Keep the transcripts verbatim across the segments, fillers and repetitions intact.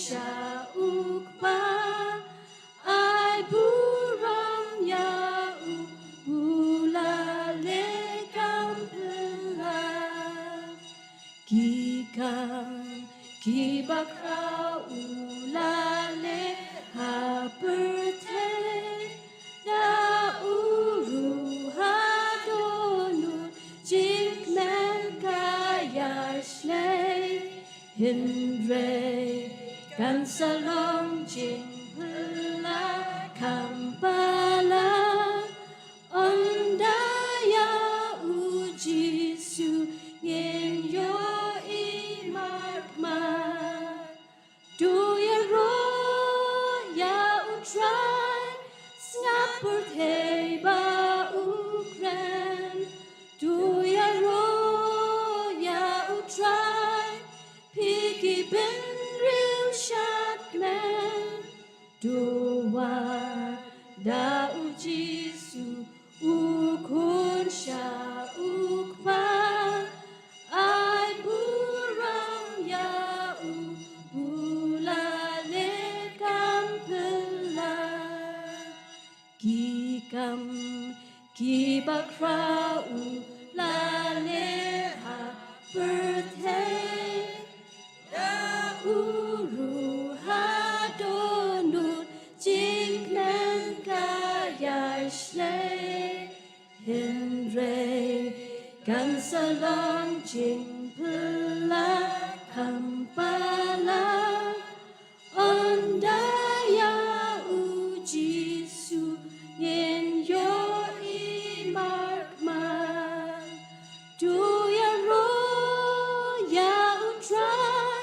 sha u Kpa, ai burom ïa u, u la leh kam phylla. Ki kam kiba khraw u la leh ha pyrthei, da u ruh ha dohnud jingkmen ka ïaishlei. Hynrei kan sa long jingphylla kham palat, ynda ïa u Jisu ngin ïohi markhmat. To ïaroh ïa u Trai, sngap pyrthei ba u kren. To ïaroh ïa u Trai, phi ki bynriew shadkmen. To wad da u Jisu, u Khun sha u Kpa, ai burom ïa u, u la leh kam phylla. Ki kam kiba khraw u la leh ha pyrthei, da u ruh ha dohnud jingkmen ka ïaishlei. Hynrei kan sa long jingphylla kham palat, ynda ïa u Jisu ngin ïohi markhmat. To ïaroh ïa u Trai,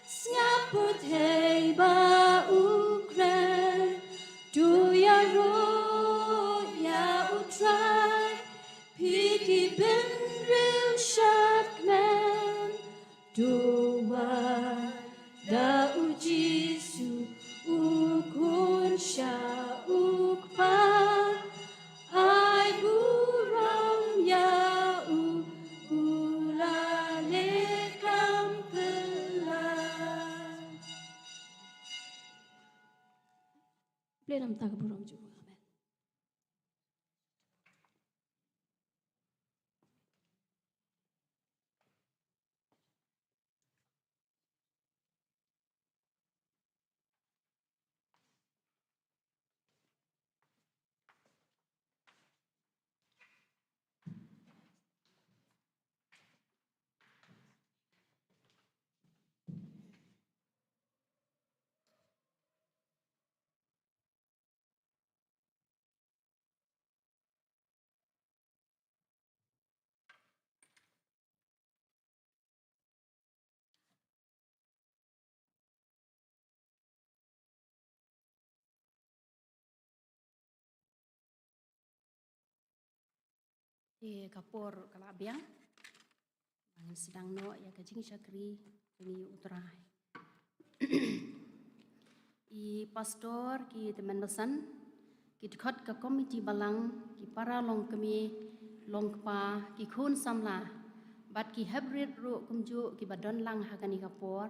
sngap pyrthei ba u kren. To ïaroh ïa u Trai, phi ki bynriew shadkmen. To wad da u Jisu, u Khun sha u Kpa, ai burom ïa u, u la leh kam phylla. Blei namar ka burom jong u. Amen. Te ka por ka la biang. Ngin sdang noh ïa ka jingshakri jong ngi ïa u Trai. I pastor, ki tymmen basan, ki dkhot ka komiti balang, ki para longkmie longkpa, ki khun samla bad ki heprit ruh kumjuh kiba don lang ha kane ka por,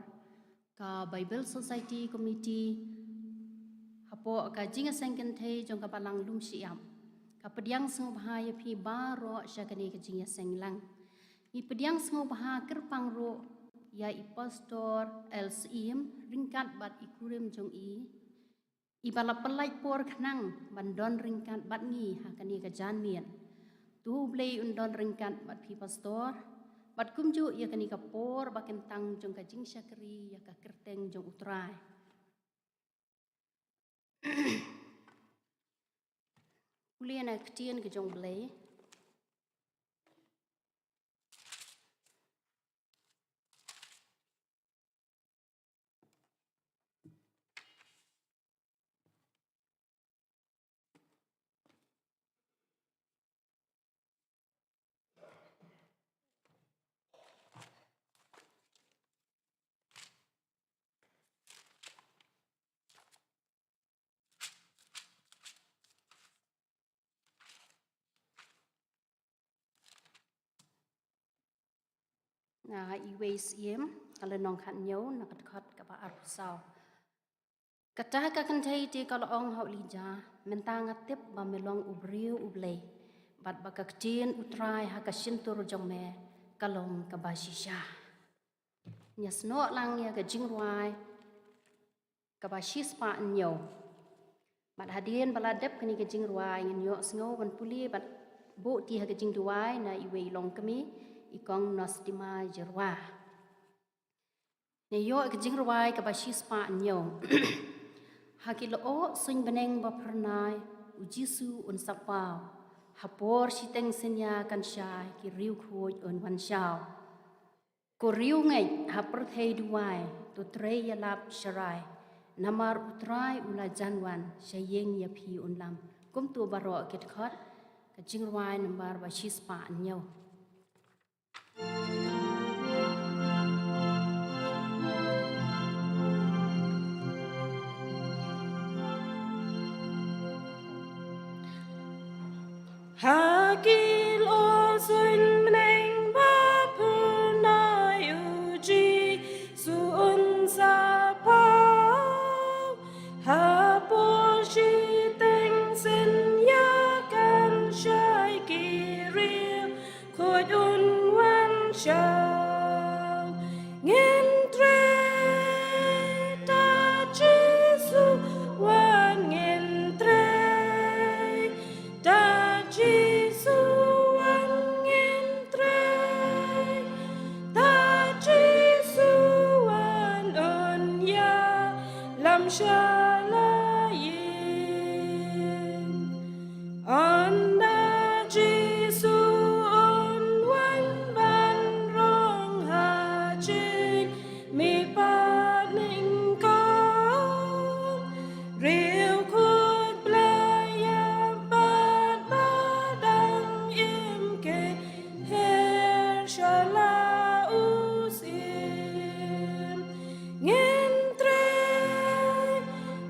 ka Bible Society Committee, hapoh ka jingïaseng kynthei jong ka Balang Lumshyiap, ka pdiang sngewbha ïa phi baroh sha kane ka jingïaseng lang. Ngi pdiang sngewbha kyrpang ruh ïa i Pastor L. Syiem ryngkat bad i kurim jong i, iba la pyllait por khnang ban don ryngkat bad ngi ha kane ka janmiet. To U Blei un don ryngkat bad phi pastor, bad kumjuh ïa kane ka por ba kyntang jong ka jingshakri ïa ka kyrteng jong U Trai. Pule na ka ktien ka jong U Blei. Na iwei Syiem, ka lynnong khathynñiew, na ka dkhot kaba arphew saw. Kata ka kynthei te ka la ong ha u Elijah, mynta nga tip ba me long u briew u Blei, bad ba ka ktien u Trai ha ka shyntur jong me ka long kaba shisha. Ngi snoh lang ïa ka jingrwai kaba shispah hynñiew. Bad hadien ba la dep kane ka jingrwai ngin ïohsngew ban pule bad buh ti ha ka jingduwai na iwei i longkmie, i Kong Nostima Jyrwa. Ngi ïoh ka jingrwai kaba shispah hynñiew. Ha ki lyoh suiñ bneng ba phyrnai, u Jisu un sa paw. Ha por shiteng synñia kan shai, ki riewkhuid un wan shaw. Ko riewngeit ha pyrthei duwai, to trei ïalap sharai. Namar u Trai u la jan wan, sha ïing ïa phi un lam. Kumto baroh ki dkhot, ka jingrwai nambar ba shispah hynñiew. Ha ki lyoh suiñ bneng ba phyrnai, u Jisu un sa paw. Ha por shiteng synñia kan shai, ki riewkhuid un wan shaw. Ngin trei, tad Jisu wan ngin trei. Tad Jisu wan ngin trei. Tad Jisu wan un ïalam sha la ïing. Ynda Jisu un wan ban rong ha jingmihpat nyngkong, riewkhuid Blei ïa bad ba dang im kin her sha la u syiem. Ngin trei,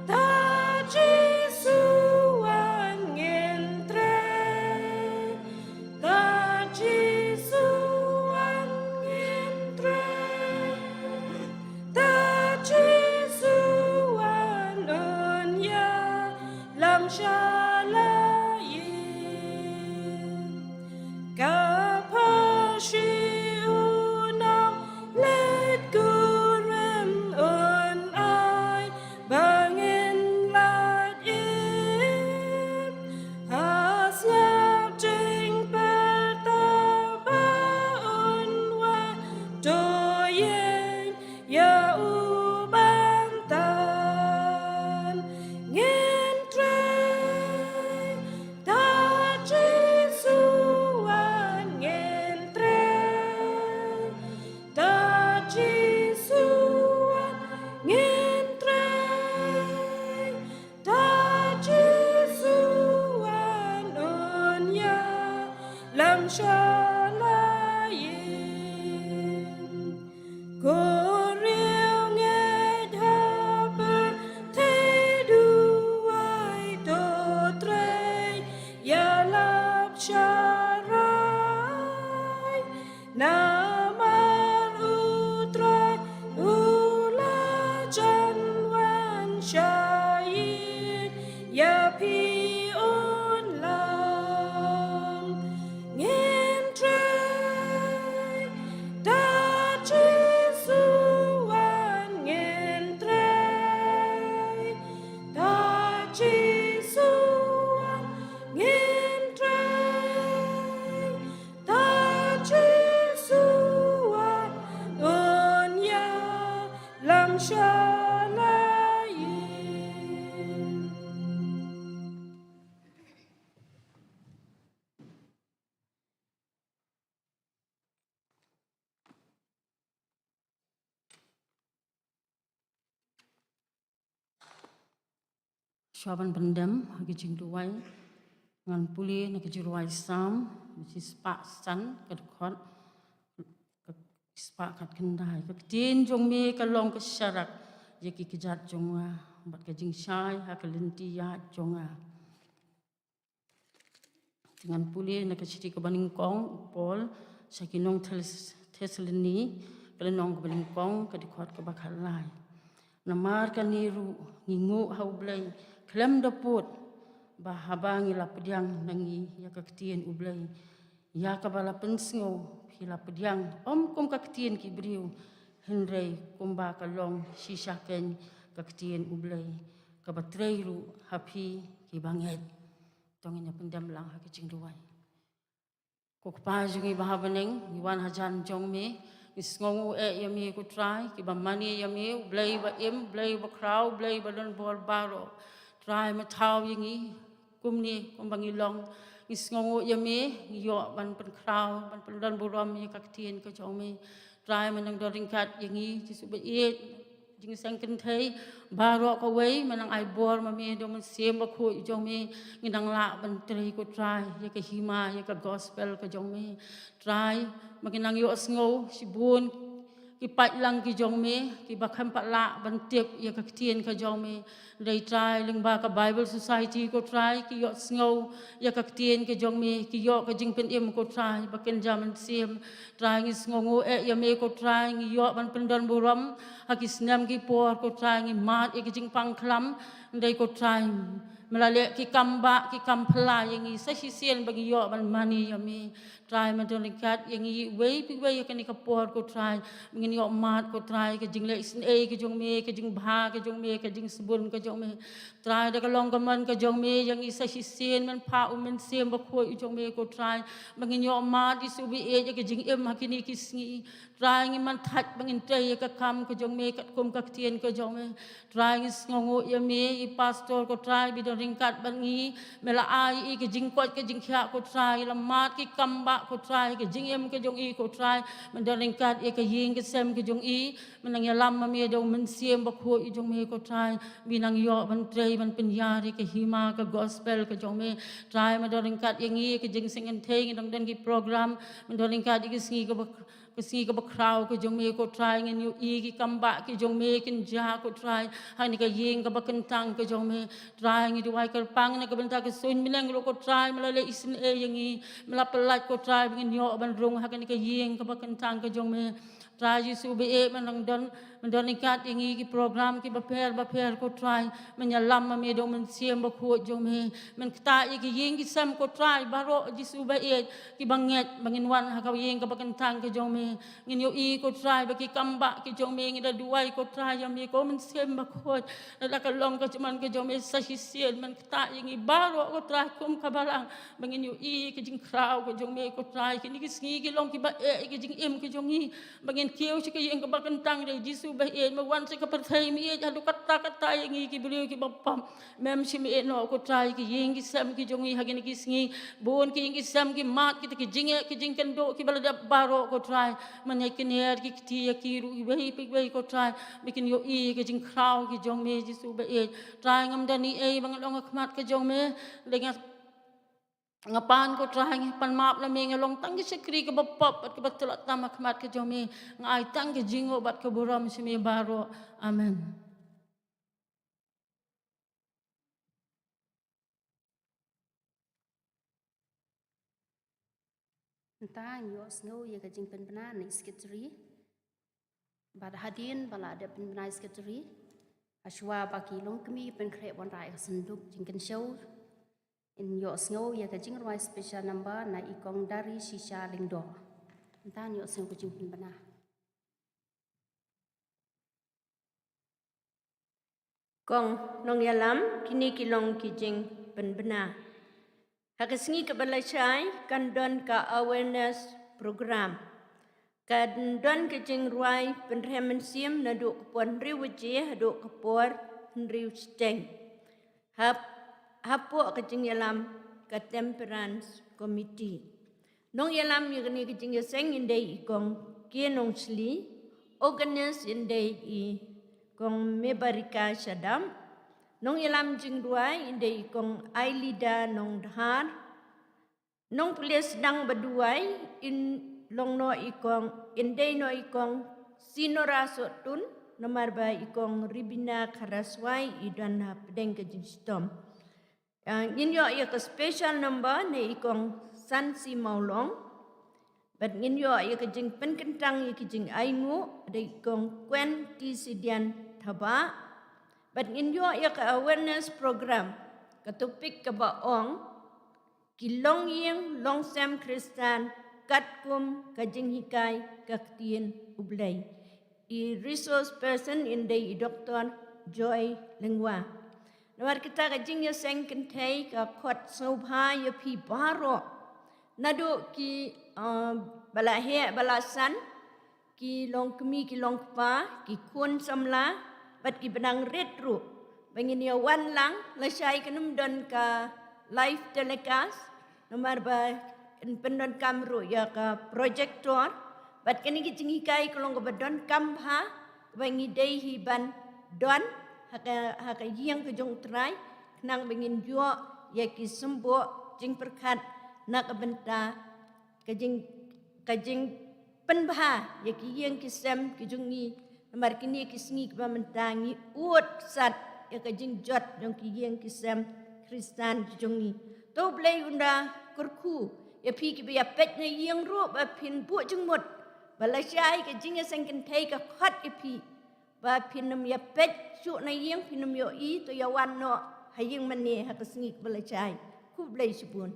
tad Jisu wan ngin trei. Tad Jisu wan ngin trei. Tad Jisu wan un ïalam sha la ïing. Ka pharshi u nongleit kurim un ai ba ngin lait im. Ha sngap jingpyrta ba un wan, to ïeng ïa u ban tan. Ngin trei, tad Jisu wan ngin trei. Tad Jisu wan ngin trei. Tad Jisu wan un ïalam sha la ïing. Ko riewngeit ha pyrthei duwai, to trei ïalap sharai. Namar u Trai u la jan wan sha ïing, ïa phi un lam. Ngin trei, tad Jisu wan ngin trei. Tad Jisu wan ngin trei. Tad Jisu wan un ïalam sha la ïing. Shuwa ban pyndem ha ka jingduwai, ngan pule na ka jingrwai Salm shispah san, ka dkhot ka shispah khatkhyndai. Ka ktien jong me ka long ka sharak ïa ki kjat jong nga, bad ka jingshai ha ka lynti ïaid jong nga. Te ngan pule na ka shithi kaba nyngkong u Paul sha ki nong Thess-, Thessaloni, ka lynnong kaba nyngkong, ka dkhot kaba khatlai. Namar kane ruh ngi nguh ha U Blei khlem da pud, ba haba ngi la pdiang na ngi ïa ka ktien U Blei, ïa kaba la pynsngew phi la pdiang, ym kum ka ktien ki briew, hynrei kumba ka long shisha kein ka ktien U Blei, kaba trei ruh ha phi kiba ngeit. To ngin ïa pyndem lang ha ka jingduwai. Ko Kpa jong ngi ba ha bneng, ngi wan hajan jong me, ngi sngewnguh eh ïa me ko Trai, kiba mane ïa me, U Blei ba im, U Blei ba khraw, U Blei ba don bor baroh. Trai, mathaw ïa ngi kumne kumba ngi long, ngi sngewnguh ïa me, ngi ïoh ban pynkhraw, ban pyndon burom ïa ka ktien ka jong me. Trai, me nang don ryngkat ïa ngi, Jisu ba ïeit, jingseng kynthei baroh kawei, me nang ai bor ma me da U Mynsiem Bakhuid jong me, ngi nang lah ban trei ko Trai ïa ka hima, ïa ka gospel ka jong me. Trai, ma ngi nang ïohsngew shibun ki paidlang ki jong me, kiba khlem pat lah ban tip ïa ka ktien ka jong me. Dei Trai, lyngba ka Bible Society ko Trai, ki ïohsngew ïa ka ktien ka jong me, ki ïoh ka jingpynim ko Trai ba kynja mynsiem. Trai, ngi sngewnguh eh ïa me ko Trai, ngi ïoh ban pyndon burom ha ki snem ki por ko Trai, ngi mad ïa ki jingpang khlam. Dei ko Trai, me la leh ki kam bah, ki kam phylla ïa ngi, sa shisien ba ngi ïoh ban mane ïa me. Trai, me don ryngkat ïa ngi iwei pa iwei ha kane ka por ko Trai, ba ngin ïoh mad ko Trai ka jingleh isynei ka jong me, ka jingbha ka jong me, ka jingsbun ka jong me. Trai, da ka long ka mon ka jong me ïa ngi sa shisien, men phah U Mynsiem Bakhuid u jong me ko Trai, ba ngin ïoh mad Jisu ba ïeit ïa ka jingim ha kine ki sngi. Trai, ngi man thait ba ngin trei ïa ka kam ka jong me katkum ka ktien ka jong me. Trai, ngi sngewnguh ïa me, i pastor ko Trai, ba don ryngkat bad ngi, me la ai i ka jingkoit ka jingkhiah ko Trai, la mad ki kam bah ko Trai, ka jingim ka jong i ko Trai, me don ryngkat ïa ka ïing ka sem ka jong i, me nang ïalam ma me da U Mynsiem Bakhuid u jong me ko Trai, ba nang ïoh ban trei ban pynïar ïa ka hima ka gospel ka jong me. Trai, me don ryngkat ïa ngi ïa ka jingseng kynthei, ngi dang don ki program, me don ryngkat ïa ka sngi kaba, ka sngi kaba khraw ka jong me ko Trai, ngin ïohi ki kam bah ki jong me kin jia ko Trai, ha kane ka ïing kaba kyntang ka jong me. Trai, ngi duwai kyrpang na ka bynta ka suiñ bneng ruh ko Trai, me la leh isynei ïa ngi, me la pyllait ko Trai, ba ngin ïoh ban rung ha kane ka ïing kaba kyntang ka jong me. Trai Jisu ba ïeit, me nang don, me don ryngkat ïa ngi ki program kiba pher bapher ko Trai, men ïalam ma me da U Mynsiem Bakhuid jong me, men ktah ïa ki ïing ki sem ko Trai baroh Jisu ba ïeit, kiba ngeit ba ngin wan ha ka ïing kaba kyntang ka jong me. Ngin ïohi ko Trai ba ki kam bah ki jong me, ngi da duwai ko Trai ïa me ko Mynsiem Bakhuid, lada ka long ka jingman ka jong me sa shisien, men ktah ïa ngi baroh ko Trai kum ka balang, ba ngin ïohi ka jingkhraw ka jong me ko Trai. Kine ki sngi ki long kiba eh ïa ka jingim ka jong ngi, ba ngin kiew sha ka ïing kaba kyntang, dei Jisu ba ïeit, me wan sha ka pyrthei, me ïeit haduh katta katta ïa ngi ki briew kiba pop. Mem shym ïehnoh ko Trai ki ïing ki sem ki jong ngi ha kine ki sngi. Bun ki ïing ki sem ki mad kita ki jingeh ki jingkynduh kiba la dep baroh ko Trai. Men ïa kiner ki kti ïa ki ruh iwei pa iwei ko Trai, ba kin ïohi ka jingkhraw ki jong me Jisu ba ïeit. Trai, ngam don ei ei ba ngan ong ha khmat ka jong me, lei nga nga pan ko Trai, nga pan map na me, nga long tang ka shakri kaba pop bad kaba tlot tam ha khmat ka jong me. Nga ai tang ka jingnguh bad ka burom sha me baroh. Amen. Mynta ngin ïohsngew ïa ka jingpynbna na i secretary. Bad hadien ba la dep pynbna i secretary, hashwa ba ki longkmie pynkhreh wanrah ïa ka synduk jingkynshew, ngin ïohsngew ïa ka jingrwai special number na i Kong Dari Shisha Lyngdoh. Mynta ngin ïohsngew ka jingpynbna. Kong nongïalam, kine ki long ki jingpynbna. Ha ka sngi kaba lashai kan don ka awareness program. Kan don ka jingrwai pynrhem mynsiem naduh ka por hynriew baje haduh ka por hynriew shiteng. Hap, hapoh ka jingïalam ka Temperance Committee. Nongïalam ïa kane ka jingïaseng yn dei i Kong K. Nongshli, organist yn dei i Kong Mebarika Shadap, nongïalam jingrwai yn dei i Kong Ailida Nongdhar, nongpule sdang ba duwai yn long noh i Kong, yn dei noh i Kong Sinora Sohtun, namar ba i Kong Ribina Kharaswai i don hapdeng ka jingshitom. Ah, ngin ïoh ïa ka special number na i Kong Sansi Mawlong. Bad ngin ïoh ïa ka jingpynkyntang ïa ka jingainguh da i Kong Kwen T. Sidian Thabah, bad ngin ïoh ïa ka awareness program, ka topic kaba ong, ki longïing longsem Khristan katkum ka jinghikai ka ktien U Blei. I resource person in dei i Doktor Joy Lyngwa. Namar kata ka jingïaseng kynthei ka khot sngewbha ïa phi baroh. Naduh ki, uh, ba la heh, ba la san, ki longkmie, ki longkpa, ki khun samla, bad ki ba nang rit ruh. Ba ngin ïa wan lang, lashai kan ym don ka live telecast, namar ba yn pyndonkam ruh ïa ka projector, bad kane ka jinghikai ka long kaba donkam bha, kaba ngi dei hi ban don, ha ka, ha ka ïing ka jong U Trai, khnang ba ngin ïoh ïa ki symboh jingpyrkhat na ka bynta ka jing, ka jingpynbha ïa ki ïing ki sem ki jong ngi, namar kine ki sngi kiba mynta ngi ud sat ïa ka jingjot jong ki ïing ki sem Khristan ki jong ngi. To U Blei un da kyrkhu ïa phi kiba ïa peit na ïing ruh ba phin buh jingmut ba lashai ka jingïaseng kynthei ka khot ïa phi ba phin ym ïa peit shuh na ïing, phin ym ïohi, to ïa wan noh ha ïing mane ha ka sngi kaba lashai. Khublei shibun.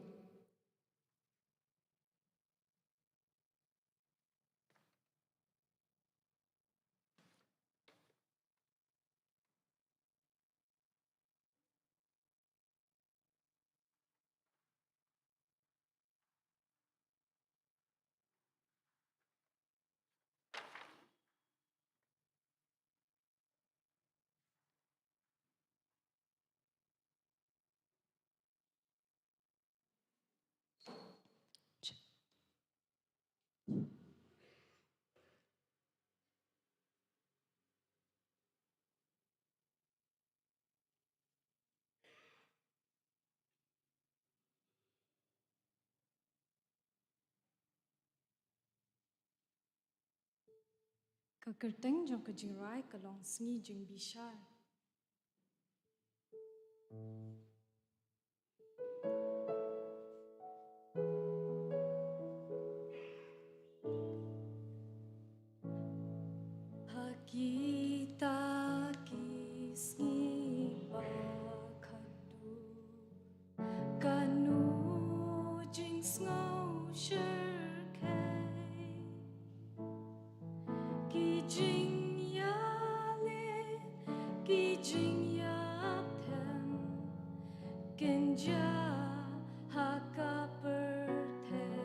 Ka kyrteng jong ka jingrwai ka long Sngi Jingbishar. Ha kita ki sngi ba khatduh, kano jingsngew shyrkhei, ki jingïaleh, ki jingïapthem, kin jia ha ka pyrthei.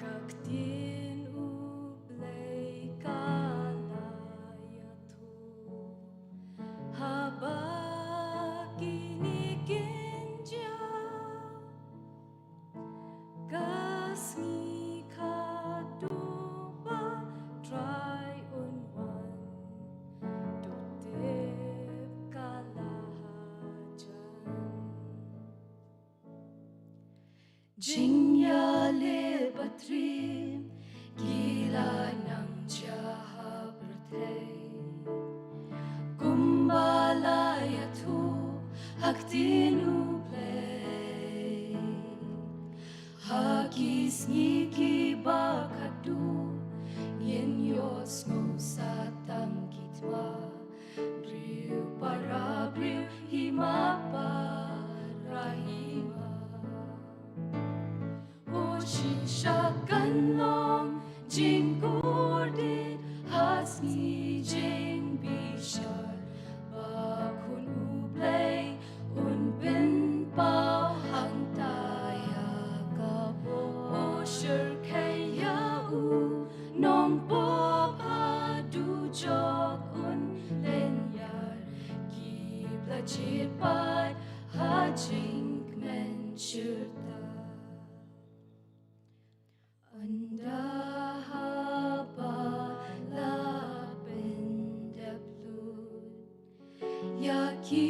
Ka ktien U Blei ka la ïathuh, haba kine kin jia, ka sngi khatduh ba Trai un wan, to tip ka la hajan. Jingïaleh ba triem ki la nang jia ha pyrthei, kumba la ïathuh ha ktien U Blei. Ha ki sngi kiba khatduh, ngin ïohsngew sa tang ki thma, briew para briew, hima para hima. O shisha kan long jingkordit ha Sngi Jingbishar, ba Khun U Blei un pynpaw hangta ïa ka bor. O shyrkhei ïa u nongpop ha dujok un lynñiar, ki ba la jied pat ha jingkmen shyrta. Ynda haba la pyndep lut ïa ki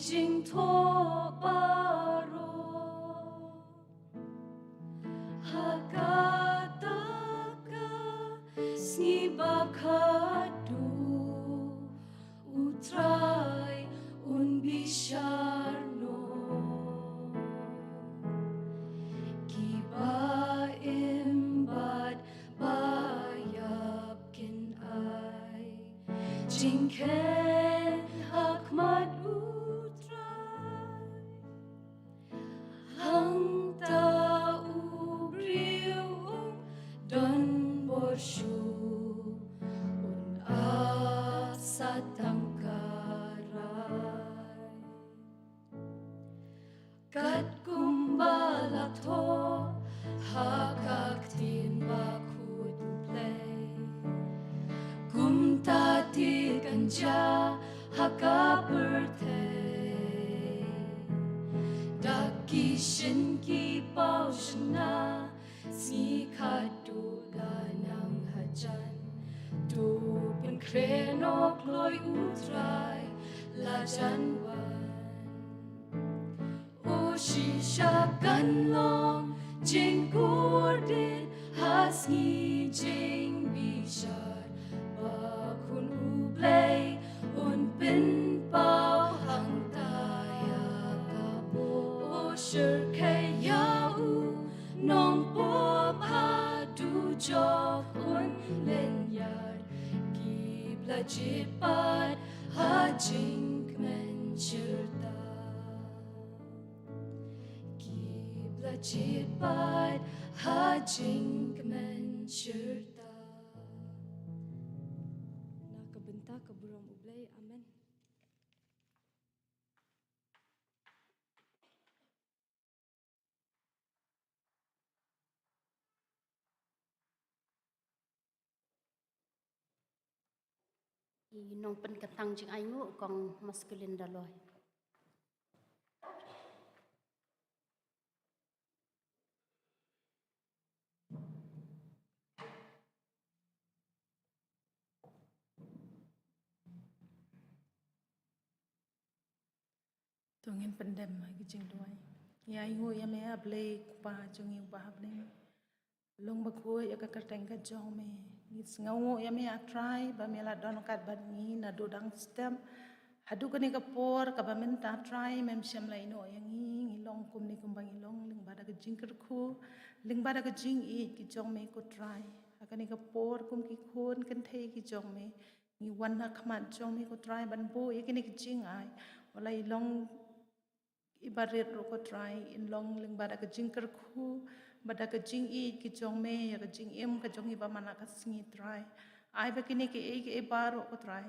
jingthoh baroh, ha kata ka sngi ba khatduh, U Trai un bishar noh. Ki ba im bad ba ïap kin jingkheiñ ha khmat U Trai. Hangta u briew un don bor shuh, un ap sa tang ka rai. Kat kumba la thoh ha ka Ktien Bakhuid U Blei, kumta te kan jia ha ka pyrthei. Da ki shin ki paw shna, sngi khatduh la nang hajan. To pynkhreh noh, kloi U Trai la jan wan. O shisha kan long jingkordit ha sngi jingbishar ba Khun U Blei un pynpaw hangta ïa ka pop. O shyrkhei ïa u nongpop ha dujok, un lynñiar ki ba la jied pat ha jingkmen shyrta. Ki ba la jied pat ha jingkmen shyrta. Na ka bynta ka burom U Blei. Amen. I nongpynkyntang jingainguh, Kong Masculine Daloi. To ngin pyndem ha ki jingduwai. Ngi ainguh ïa me, A Blei Kpa jong ngi uba ha bneng. Long bakhuid ïa ka kyrteng ka jong me. Ngi sngewnguh ïa me, A Trai, ba me la don ryngkat bad ngi naduh dang step haduh kane ka por kaba mynta, Trai, mem shym la ïehnoh ïa ngi. Ngi long kumne kumba ngi long lyngba da ka jingkyrkhu, lyngba da ka jingïeit ki jong me, ko Trai. Ha kane ka por, kum ki khun kynthei ki jong me, ngi wan ha khmat jong me, ko Trai, ban buh ïa kine ki jingai. Wat la i long i barit ruh, ko Trai, in long lyngba da ka jingkyrkhu bad da ka jingïeit ki jong me ïa ka jingim ka jong ngi ba man la ka sngi, Trai. Ai ba kine kiei kiei baroh, ko Trai,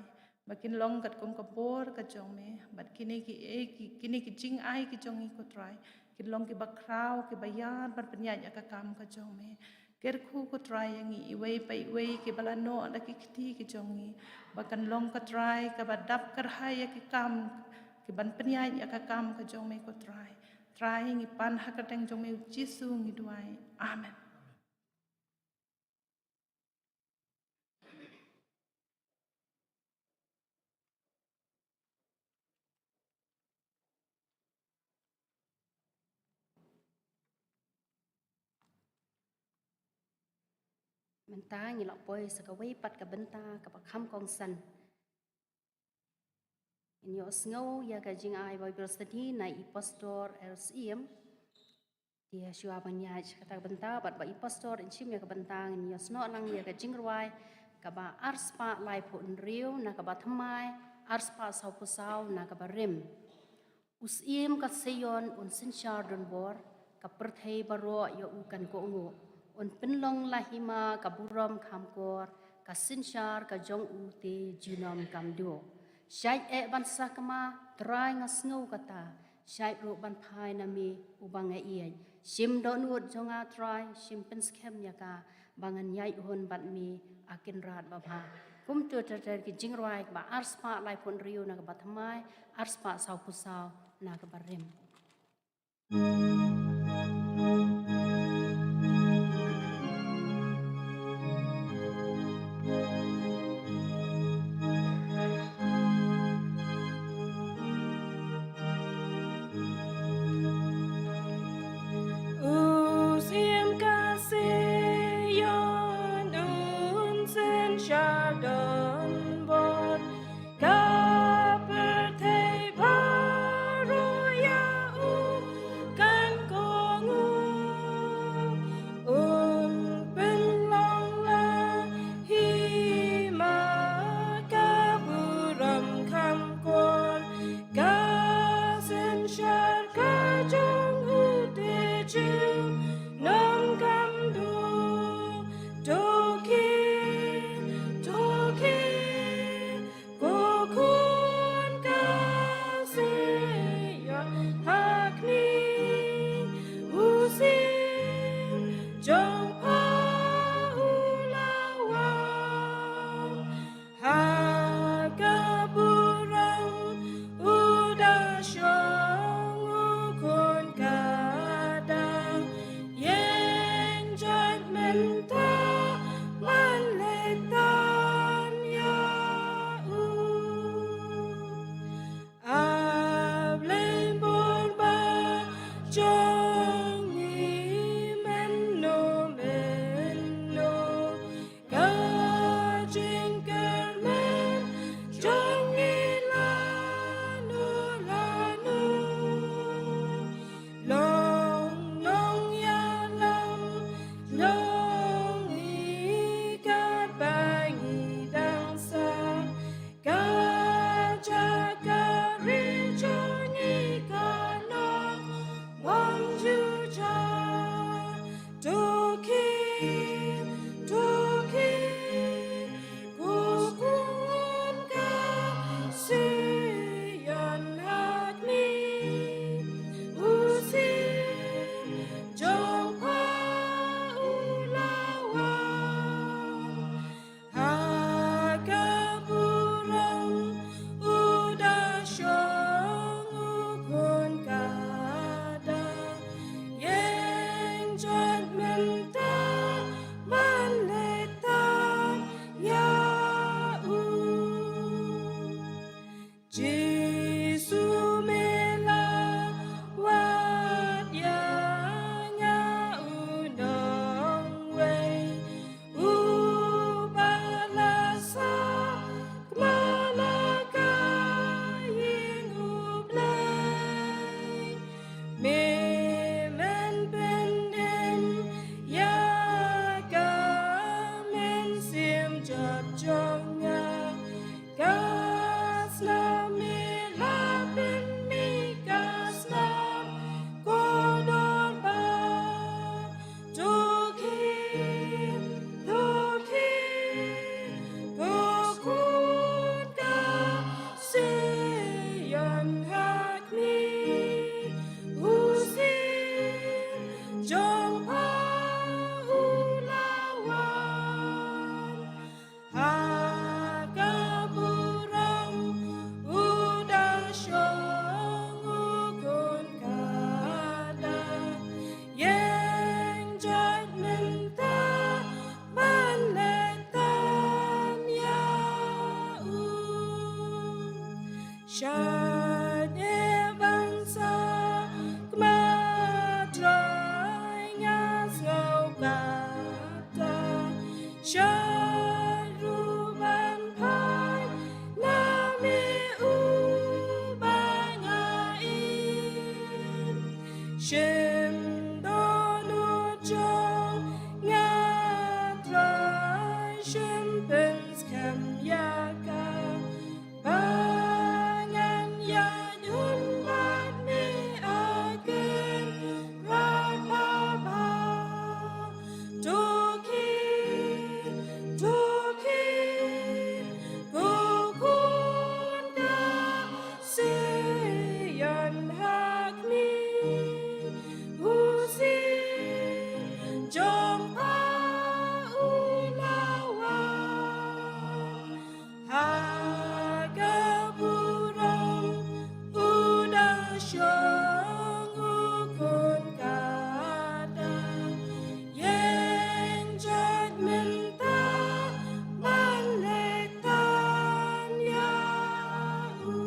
ba kin long katkum ka bor ka jong me, bad kine kiei ki, kine ki jingai ki jong ngi, ko Trai, kin long kiba khraw, kiba ïar ban pynïaid ïa ka kam ka jong me. Kyrkhu, ko Trai, ïa ngi iwei pa iwei kiba la noh da ki kti ki jong ngi, ba kan long, ko Trai, kaba dap kyrhai ïa ki kam, ki ban pynïaid ïa ka kam ka jong me, ko Trai. Trai, ngi pan ha ka kyrteng jong me U Jisu ngi duwai. Amen. Mynta ngi la poi sa kawei pat ka bynta kaba kham kongsan. Ngin ïohsngew ïa ka jingai Bible study na i Pastor L. Syiem. Te shuwa ban ïaid sha kata ka bynta bad ba i Pastor in shim ïa ka bynta, ngin ïohsngew lang ïa ka jingrwai kaba arspah laiphew hynriew na kaba thymmai, arspah sawphew saw na kaba rim. U Syiem ka Sion un synshar donbor, ka pyrthei baroh ïa u kan kohnguh. Un pynlong la hima ka burom kham kor, ka synshar ka jong u te junom kam duh. Shait eh ban sakma, Trai, nga sngew kata. Shait ruh ban phai na me uba nga ïeit. Shim dohnud jong nga, Trai, shim pynskhem ïa ka, ba ngan ïaid hun bad me, A Kynrad babha. Kumto ter ter ki jingrwai kaba arspah laiphew hynriew na kaba thymmai, arspah sawphew saw na kaba rim. U Syiem ka Sion un synshar donbor, ka pyrthei baroh ïa u kan Ka snam i la pynmih ka snam ko dorbar. To khie, to khie, ko khun ka Zion ha khmih, u Syiem jong pha u la wan. Ha ka burom u da shong, u khun ka da ïeng jait mynta ban leit tan ïa u. Shait e ban sa kma Trai, nga sngew kata. Shait ruh ban phai na me uba nga im. Shim dohnud jong nga Trai, shim pynskhem ïa ka. Ba ngan ïaid hun bad me ha kynrad babha. To khie, to khie, ko khun ka Zion ha khmih, u Syiem jong pha u la wan. Ha ka burom u da shong, u khun ka da ïeng jait mynta ban leit tan ïa u.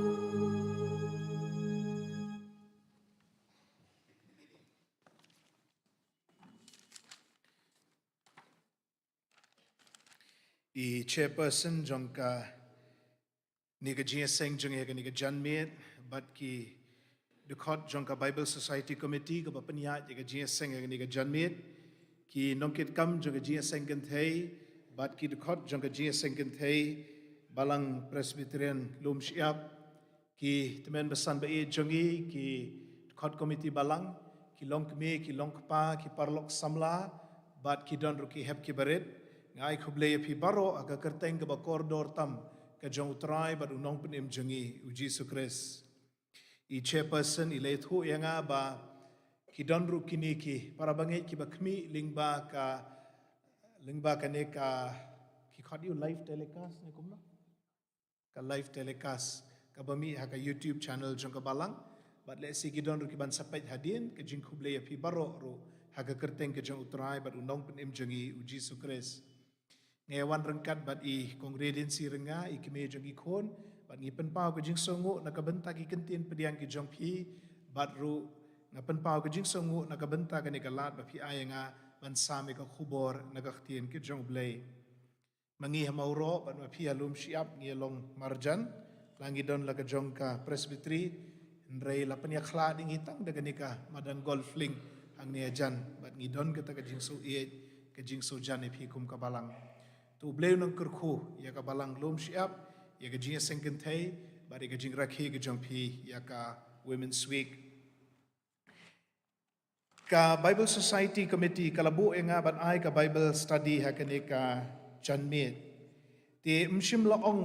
I chairperson jong kane ka jingïaseng jong ngi ha kane ka janmiet, bad ki dkhot jong ka Bible Society Committee kaba pynïaid ïa ka jingïaseng ha kane ka janmiet, ki nongkitkam jong ka jingïaseng kynthei, bad ki dkhot jong ka jingïaseng kynthei Balang Presbyterian Lumshyiap, ki tymmen basan ba ïeit jong ngi, ki dkhot komiti balang, ki longkmie, ki longkpa, ki paralok samla, bad ki don ruh ki hep ki barit. Nga ai khublei ïa phi baroh ha ka kyrteng kaba kordor tam ka jong U Trai bad U Nongpynim jong ngi, U Jisu Khrist. I chairperson i la ïathuh ïa nga ba ki don ruh kine ki para bangeit kiba khmih lyngba ka, lyngba kane ka, ki khot ïa u live telecast ne kumno? Ka live telecast kaba mih ha ka YouTube channel jong ka balang. Bad lehse ki don ruh kiban sa peit hadien, ka jingkhublei ïa phi baroh ruh ha ka kyrteng ka jong U Trai bad U Nongpynim jong ngi, U Jisu Khrist. Nga ïa wan ryngkat bad i Kong Radiancy Rynga, i kmie jong ki khun, bad ngi pynpaw ka jingsngewnguh na ka bynta ki kyntien pdiang ki jong phi, bad ruh nga pynpaw ka jingsngewnguh na ka bynta kane ka lad ba phi ai ïa nga ban sam ïa ka khubor na ka ktien ka jong U Blei. Ma ngi ha Mawroh bad ma phi ha Lumshyiap ngi ïa long marjan, la ngi don la ka jong ka Presbytery, hynrei la pynïakhlad ïa ngi tang da kane ka madan golf link hangne hajan, bad ngi don kata ka jingsngewsih, ka jingsngewjan ïa phi kum ka balang. To U Blei un nang kyrkhu ïa ka balang Lumshyiap, ïa ka jingïaseng kynthei, bad ïa ka jingrakhe ka jong phi ïa ka Women's Week. Ka Bible Society Committee ka la buh ïa nga ban ai ka Bible study ha kane ka janmiet. Te ym shym la ong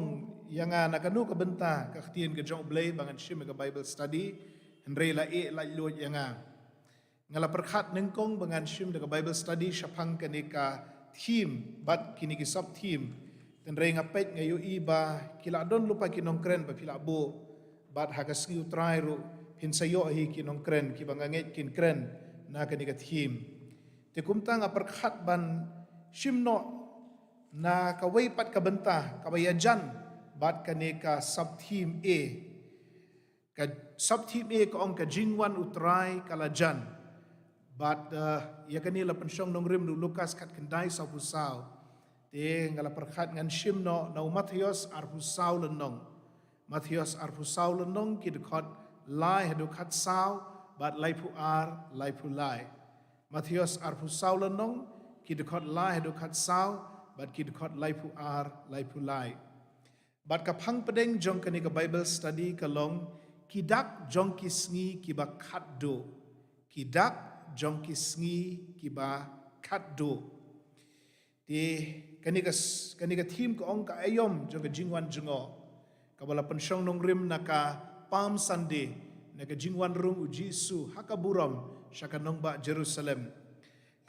ïa nga na kano ka bynta ka ktien ka jong U Blei ba ngan shim ïa ka Bible study, hynrei la ïeh laitluid ïa nga. Nga la pyrkhat nyngkong ba ngan shim da ka Bible study shaphang kane ka theme bad kine ki sub theme. Hynrei nga peit nga ïohi ba ki la don lypa ki nongkren ba phi la buh, bad ha ka sngi U Trai ruh phin sa ïoh hi ki nongkren kiba nga ngeit kin kren na kane ka theme. Te kumta nga pyrkhat ban shim noh na kawei pat ka bynta kaba ïajan bad kane ka sub theme A. Ka sub theme A ka ong ka jingwan U Trai ka la jan. Bad, eh, ïa kane la pynshong nongrim da u Lukas khatkhyndai sawphew saw. Te nga la pyrkhat ngan shim noh na u Mathaios arphew saw lynnong. Mathaios arphew saw lynnong, ki dkhot lai haduh khatsaw bad laiphew ar, laiphew lai. Mathaios arphew saw lynnong, ki dkhot lai haduh khatsaw bad ki dkhot laiphew ar, laiphew lai. Bad ka phang pdeng jong kane ka Bible study ka long, ki dak jong ki sngi kiba khatduh. Ki dak jong ki sngi kiba khatduh. Te kane ka, kane ka theme ka ong ka aïom jong ka jingwan jngoh, kaba la pynshong nongrim na ka Palm Sunday, na ka jingwan rung u Jisu ha ka burom sha ka nongbah Jerusalem.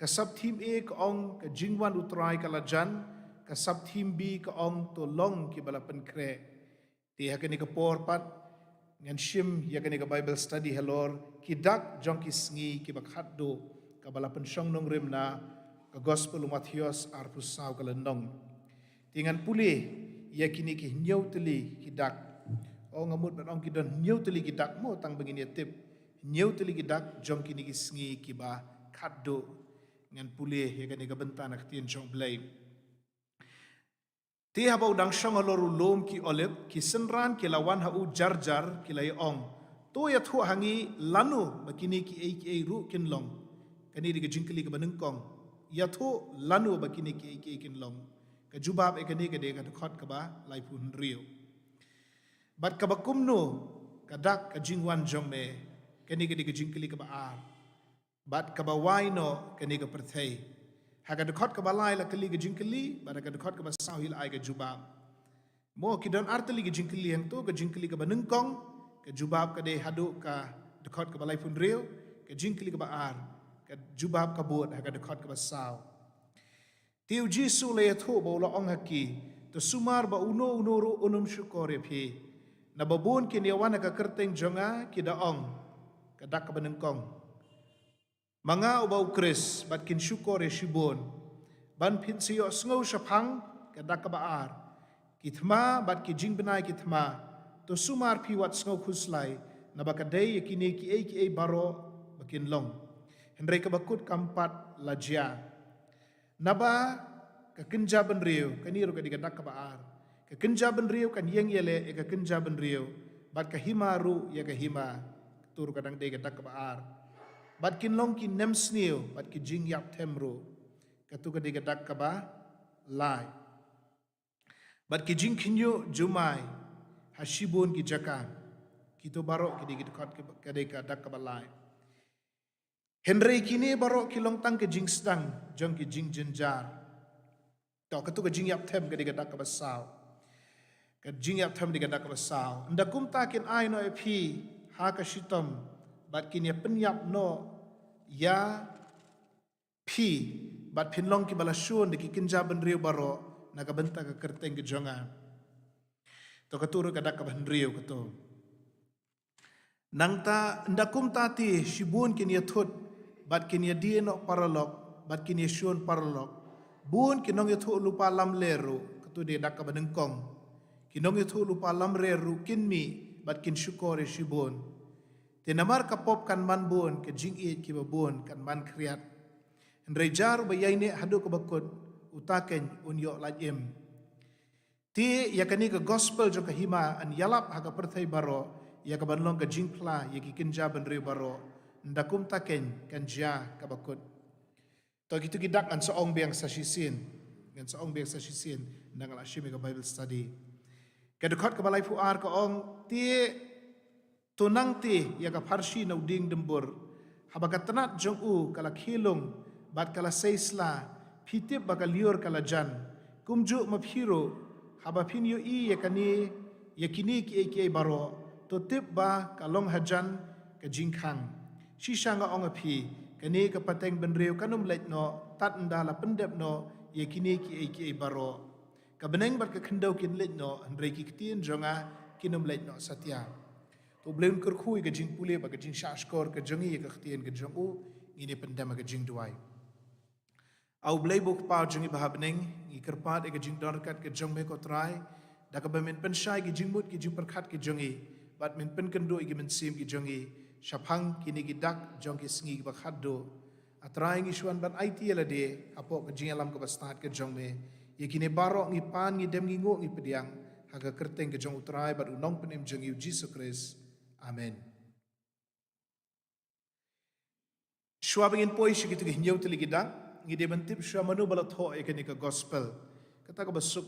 Ka sub theme A ka ong ka jingwan u Trai ka la jan, ka sub theme B ka ong to long kiba la pynkhreh. Te ha kane ka por pat ngan shim ïa kane ka Bible study halor ki dak jong ki sngi kiba khatduh, kaba la pynshong nongrim na ka Gospel u Mathaios arphew saw ka lynnong. Te ngan pule ïa kine ki hynñiew tylli ki dak. O, nga mut ban ong ki don hynñiew tylli ki dak mo, tang ba ngin ïa tip. Hynñiew tylli ki dak jong kine ki sngi kiba khatduh. Ngan pule ïa kane ka bynta na ka ktien jong U Blei. Te haba u dang shong halor u lum ki Olib, ki synran ki la wan ha u jar jar, ki la ïa ong, to ïathuh ha ngi lano ba kine kiei kiei ruh kin long. Kane dei ka jingkylli kaba nyngkong. Ïathuh lano ba kine kiei kiei kin long. Ka jubab ïa kane ka dei ka dkhot kaba laiphew hynriew. Bad kaba kumno ka dak ka jingwan jong me? Kane ka dei ka jingkylli kaba ar. Bad kaba wai noh kane ka pyrthei. Ha ka dkhot kaba lai la kylli ka jingkylli, bad ha ka dkhot kaba saw hi la ai ka jubab. Mo, ki don ar tylli ka jingkylli hangto, ka jingkylli kaba nyngkong, ka jubab ka dei haduh ka dkhot kaba laiphew hynriew, ka jingkylli kaba ar, ka jubab ka bud ha ka dkhot kaba saw. Te u Jisu u la ïathuh bad u la ong ha ki, to sumar ba uno uno ruh un ym shukor ïa phi. Naba bun kin ïa wan ha ka kyrteng jong nga, ki da ong, ka dak kaba nyngkong, ma nga uba u Khrist, bad kin shukor ïa shibun. Bad phin sa ïohsngew shaphang, ka dak kaba ar, ki thma bad ki jingbnai ki thma. To sumar phi wat sngew khuslai, naba ka dei ïa kine kiei kiei baroh ba kin long. Hynrei kaba kut kam pat la jia. Naba ka kynja bynriew, kane ruh ka dei ka dak kaba ar. Ka kynja bynriew kan ïeng ïaleh ïa ka kynja bynriew, bad ka hima ruh ïa ka hima. Katu ruh ka dang dei ka dak kaba ar. Bad kin long ki nemsniew, bad ki jingïap them ruh. Katu ka dei ka dak kaba lai. Bad ki jingkhynñiuh jumai ha shibun ki jaka. Kitu baroh ki dei ki dkhot, ka dei ka dak kaba lai. Hynrei kine baroh ki long tang ka jingsdang jong ki jingjynjar. To, katu ka jingïap them ka dei ka dak kaba saw. Ka jingïap them dei ka dak kaba saw. Ynda kumta kin ai noh ïa phi ha ka shitom, bad kin ïa pynïap noh ïa phi, bad phin long kiba la shun da ki kynja bynriew baroh na ka bynta ka kyrteng ka jong nga. To, katu ruh ka dak kaba hynriew katu. Nangta, ynda kumta te shibun kin ïa thut, bad kin ïa die noh paralok, bad kin ïa shun paralok. Bun ki nongïathuhlypa lamler ruh, katu dei dak kaba nyngkong. Ki nongïathuhlypa lamler ruh kin mih, bad kin shukor ïa shibun. Te namar ka pop kan man bun, ka jingïeit kiba bun kan man khriat. Hynrei jar uba ïaineh haduh kaba kut, uta keiñ un ïoh lait im. Te ïa kane ka gospel jong ka hima yn ïalap ha ka pyrthei baroh, ïa kaban long ka jingphla ïa ki kynja bynriew baroh. Ynda kumta keiñ kan jia kaba kut. To, kitu ki dak ngan sa ong biang sa shisien. Ngan sa ong biang sa shisien, ynda nga la shim ïa ka Bible study. Ka dkhot kaba laiphew ar ka ong, te to nangta ïa ka pharshi na u dieng dymbur. Haba ka tnat jong u ka la khie lung, bad ka la sei sla, phi tip ba ka lyiur ka la jan. Kumjuh ma phi ruh, haba phin ïohi ïa kane, ïa kine kiei kiei baroh, to tip ba ka long hajan ka jingkhang. Shisha nga ong ïa phi, kane ka pateng bynriew kan ym leit noh, tad ynda la pyndep noh ïa kine kiei kiei baroh. Ka bneng bad ka khyndew kin leit noh, hynrei ki ktien jong nga kin ym leit noh satia. To U Blei un kyrkhu ïa ka jingpule bad ka jingshahshkor ka jong ngi ïa ka ktien ka jong u, ngin ïa pyndem ha ka jingduwai. A U Blei uba U Kpa jong ngi uba ha bneng, ngi kyrpad ïa ka jingdon ryngkat ka jong me ko Trai, da kaba men pynshai ki jingmut ki jingpyrkhat ki jong ngi, bad men pynkynduh ïa ki mynsiem ki jong ngi shaphang kine ki dak jong ki sngi kiba khatduh. A Trai, ngi shu wan ban aiti ïa lade hapoh ka jingïalam kaba stad ka jong me. Ïa kine baroh ngi pan, ngi dem, ngi nguh, ngi pdiang ha ka kyrteng ka jong U Trai bad U Nongpynim jong ngi U Jisu Khrist. Amen. Shuwa ba ngin poi sha kitu ki hynñiew tylli ki dak, ngi dei ban tip shuwa mano ba la thoh ïa kane ka gospel. Kata kaba suk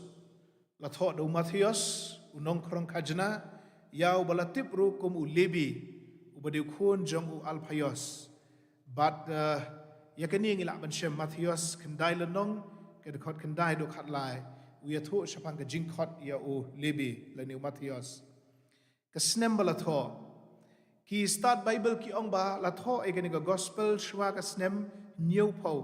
la thoh da u Mathaios, u nongkhrong khajna, ïa uba la tip ruh kum u Lebi, uba dei u khun jong u Alphaios. Bad, eh, ïa kane ngi lah ban shem Mathaios khyndai lynnong, ka dkhot khyndai haduh khatlai, u ïathuh shaphang ka jingkhot ïa u Lebi, lane u Mathaios. Ka snem ba la thoh. Ki stad Baibl ki ong ba la thoh ïa kane ka gospel shuwa ka snem hynñiewphew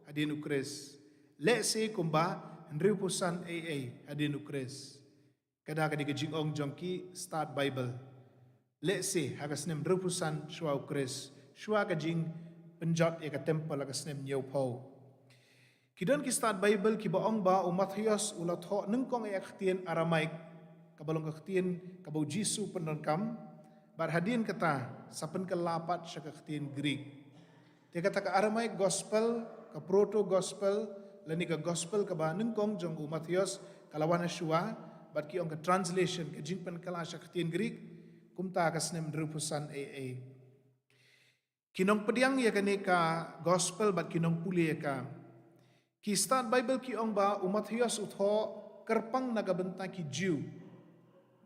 hadien u Khrist. Lehse kumba hynriewphew san A A hadien u Khrist. Ka da ka dei ka jingong jong ki stad Baibl. Lehse ha ka snem hynriewphew san shuwa u Khrist, shuwa ka jingpynjot ïa ka templ ha ka snem hynñiewphew. Ki don ki stad Baibl kiba ong ba u Mathaios u la thoh nyngkong ïa ka ktien Aramaik, kaba long ka ktien kaba u Jisu u pyndonkam, bad hadien kata sa pynkylla pat sha ka ktien Greek. Te kata ka Aramaic Gospel, ka Proto Gospel, lane ka Gospel kaba nyngkong jong u Mathaios, ka la wan shuwa, bad ki ong ka translation, ka jingpynkylla sha ka ktien Greek, kumta ka snem hynriewphew san A A. Ki nongpdiang ïa kane ka Gospel bad ki nongpule ïa ka. Ki stad Baibl ki ong ba u Mathaios u thoh kyrpang na ka bynta ki Jiw.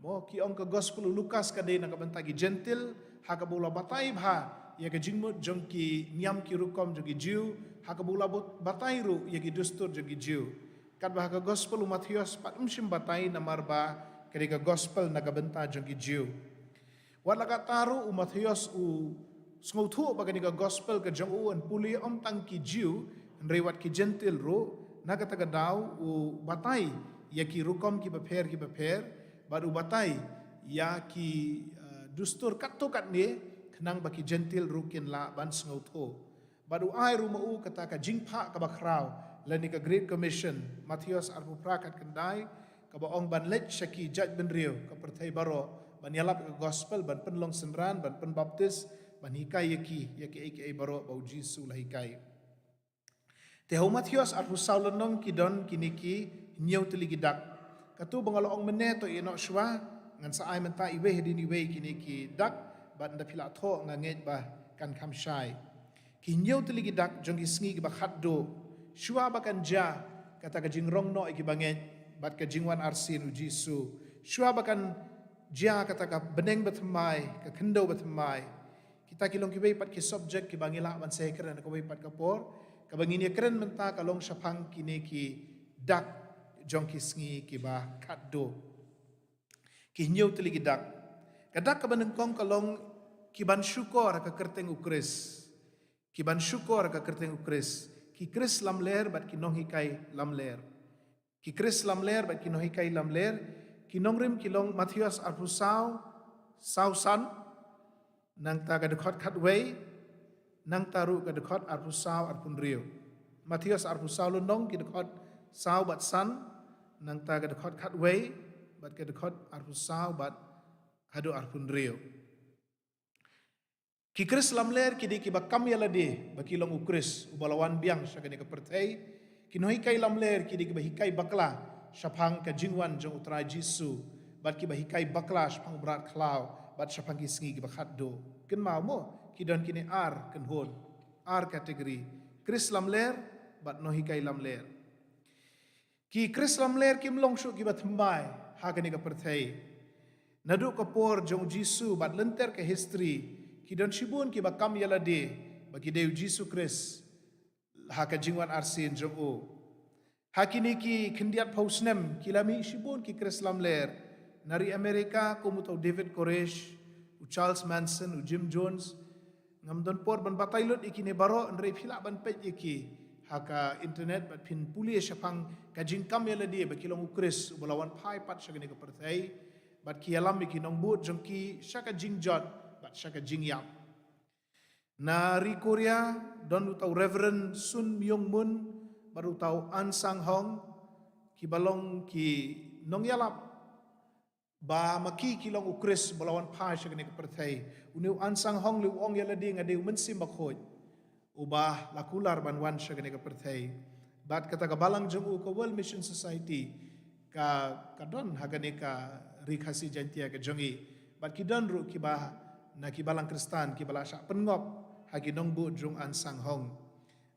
Mo, ki ong ka Gospel u Lukas ka dei na ka bynta ki Jentil, ha kaba u la batai bha ïa ka jingmut jong ki niam ki rukom jong ki Jiw, ha kaba u la bat-, batai ruh ïa ki dustur jong ki Jiw. Katba ha ka Gospel u Mathaios pat um shym batai namar ba ka dei ka Gospel na ka bynta jong ki Jiw. Wat la katta ruh u Mathaios u sngewthuh ba kane ka Gospel ka jong u yn pule ym tang ki Jiw, hynrei wat ki Jentil ruh, na kata ka daw u batai ïa ki rukom kiba pher kiba pher, bad u batai ïa ki, eh, dustur katto katne, khnang ba ki Jentil ruh kin lah ban sngewthuh. Bad u ai ruh ma u kata ka jingphah kaba khraw, lane ka Great Commission, Mathaios arphew phra khatkhyndai, kaba ong ban leit sha ki jaitbynriew ka pyrthei baroh, ban ïalap ka Gospel, ban pynlong synran, ban pynbaptis, ban hikai ïa ki, ïa kiei kiei baroh ba u Jisu u la hikai. Te ha u Mathaios arphew saw lynnong ki don kine ki hynñiew tylli ki dak. Katba nga la ong mynne to ïeh noh shuwa, ngan sa ai mynta iwei hadien iwei kine ki dak, bad ynda phi la thoh nga ngeit ba kan kham shai. Ki hynñiew tylli ki dak jong ki sngi kiba khatduh, shuwa ba kan jia kata ka jingrong noh ïa kiba ngeit, bad ka jingwan arsien u Jisu. Shuwa ba kan jia kata ka bneng bathymmai, ka khyndew bathymmai. Kita ki long kiwei pat ki subject kiba ngi lah ban sa ïakren ha kawei pat ka por, kaba ngin ïakren mynta ka long shaphang kine ki dak jong ki sngi kiba khatduh. Ki hynñiew tylli ki dak. Ka dak kaba nyngkong ka long ki ban shukor ha ka kyrteng u Khrist. Ki ban shukor ha ka kyrteng u Khrist. Ki Khrist lamler bad ki nonghikai lamler. Ki Khrist lamler bad ki nonghikai lamler. Ki nongrim ki long Mathaios arphew saw, saw san, nangta ka dkhot khatwei, nangta ruh ka dkhot arphew saw arphew hynriew. Mathaios arphew saw lynnong ki dkhot saw bad san, nangta ka dkhot khatwei, bad ka dkhot arphew saw bad haduh arphew hynriew. Ki Khrist lamler ki dei kiba kam ïa lade ba ki long u Khrist uba la wan biang sha kane ka pyrthei. Ki nonghikai lamler ki dei kiba hikai bakla shaphang ka jingwan jong u Trai Jisu, bad kiba hikai bakla shaphang u mrad khlaw, bad shaphang ki sngi kiba khatduh. Kynmaw mo, ki don kine ar kynhun, ar category. Khrist lamler bad nonghikai lamler. Ki Khrist lamler kim long shuh kiba thymmai ha kane ka pyrthei. Naduh ka por jong u Jisu bad lynter ka history, ki don shibun kiba kam ïa lade ba ki dei u Jisu Khrist ha ka jingwan arsien jong u. Ha kine ki khyndiat phew snem ki la mih shibun ki Khrist lamler. Na ri America kum uta u David Koresh, u Charles Manson, u Jim Jones, ngam don por ban batai lut ïa kine baroh, hynrei phi lah ban peit ïa ki ha ka internet bad phin pule shaphang ka jingkam ïa lade ba ki long u Khrist uba la wan phai pat sha kane ka pyrthei, bad ki ïalam ïa ki nongbud jong ki sha ka jingjot bad sha ka jingïap. Na ri Korea don uta u Reverend Sun Myung Moon bad uta u An Sang Hong, kiba long ki nongïalap ba ma ki ki long u Khrist ba la wan phai sha kane ka pyrthei. Une u An Sang Hong lei u ong ïa lade, nga dei u Mynsiem Bakhuid uba la kular ban wan sha kane ka pyrthei. Bad kata ka balang jong u ka World Mission Society ka, ka don ha kane ka Ri Khasi Jaintia ka jong i. Bad ki don ruh kiba na ki balang Khristan kiba la shah pynngop ha ki nongbud jong u An Sang Hong.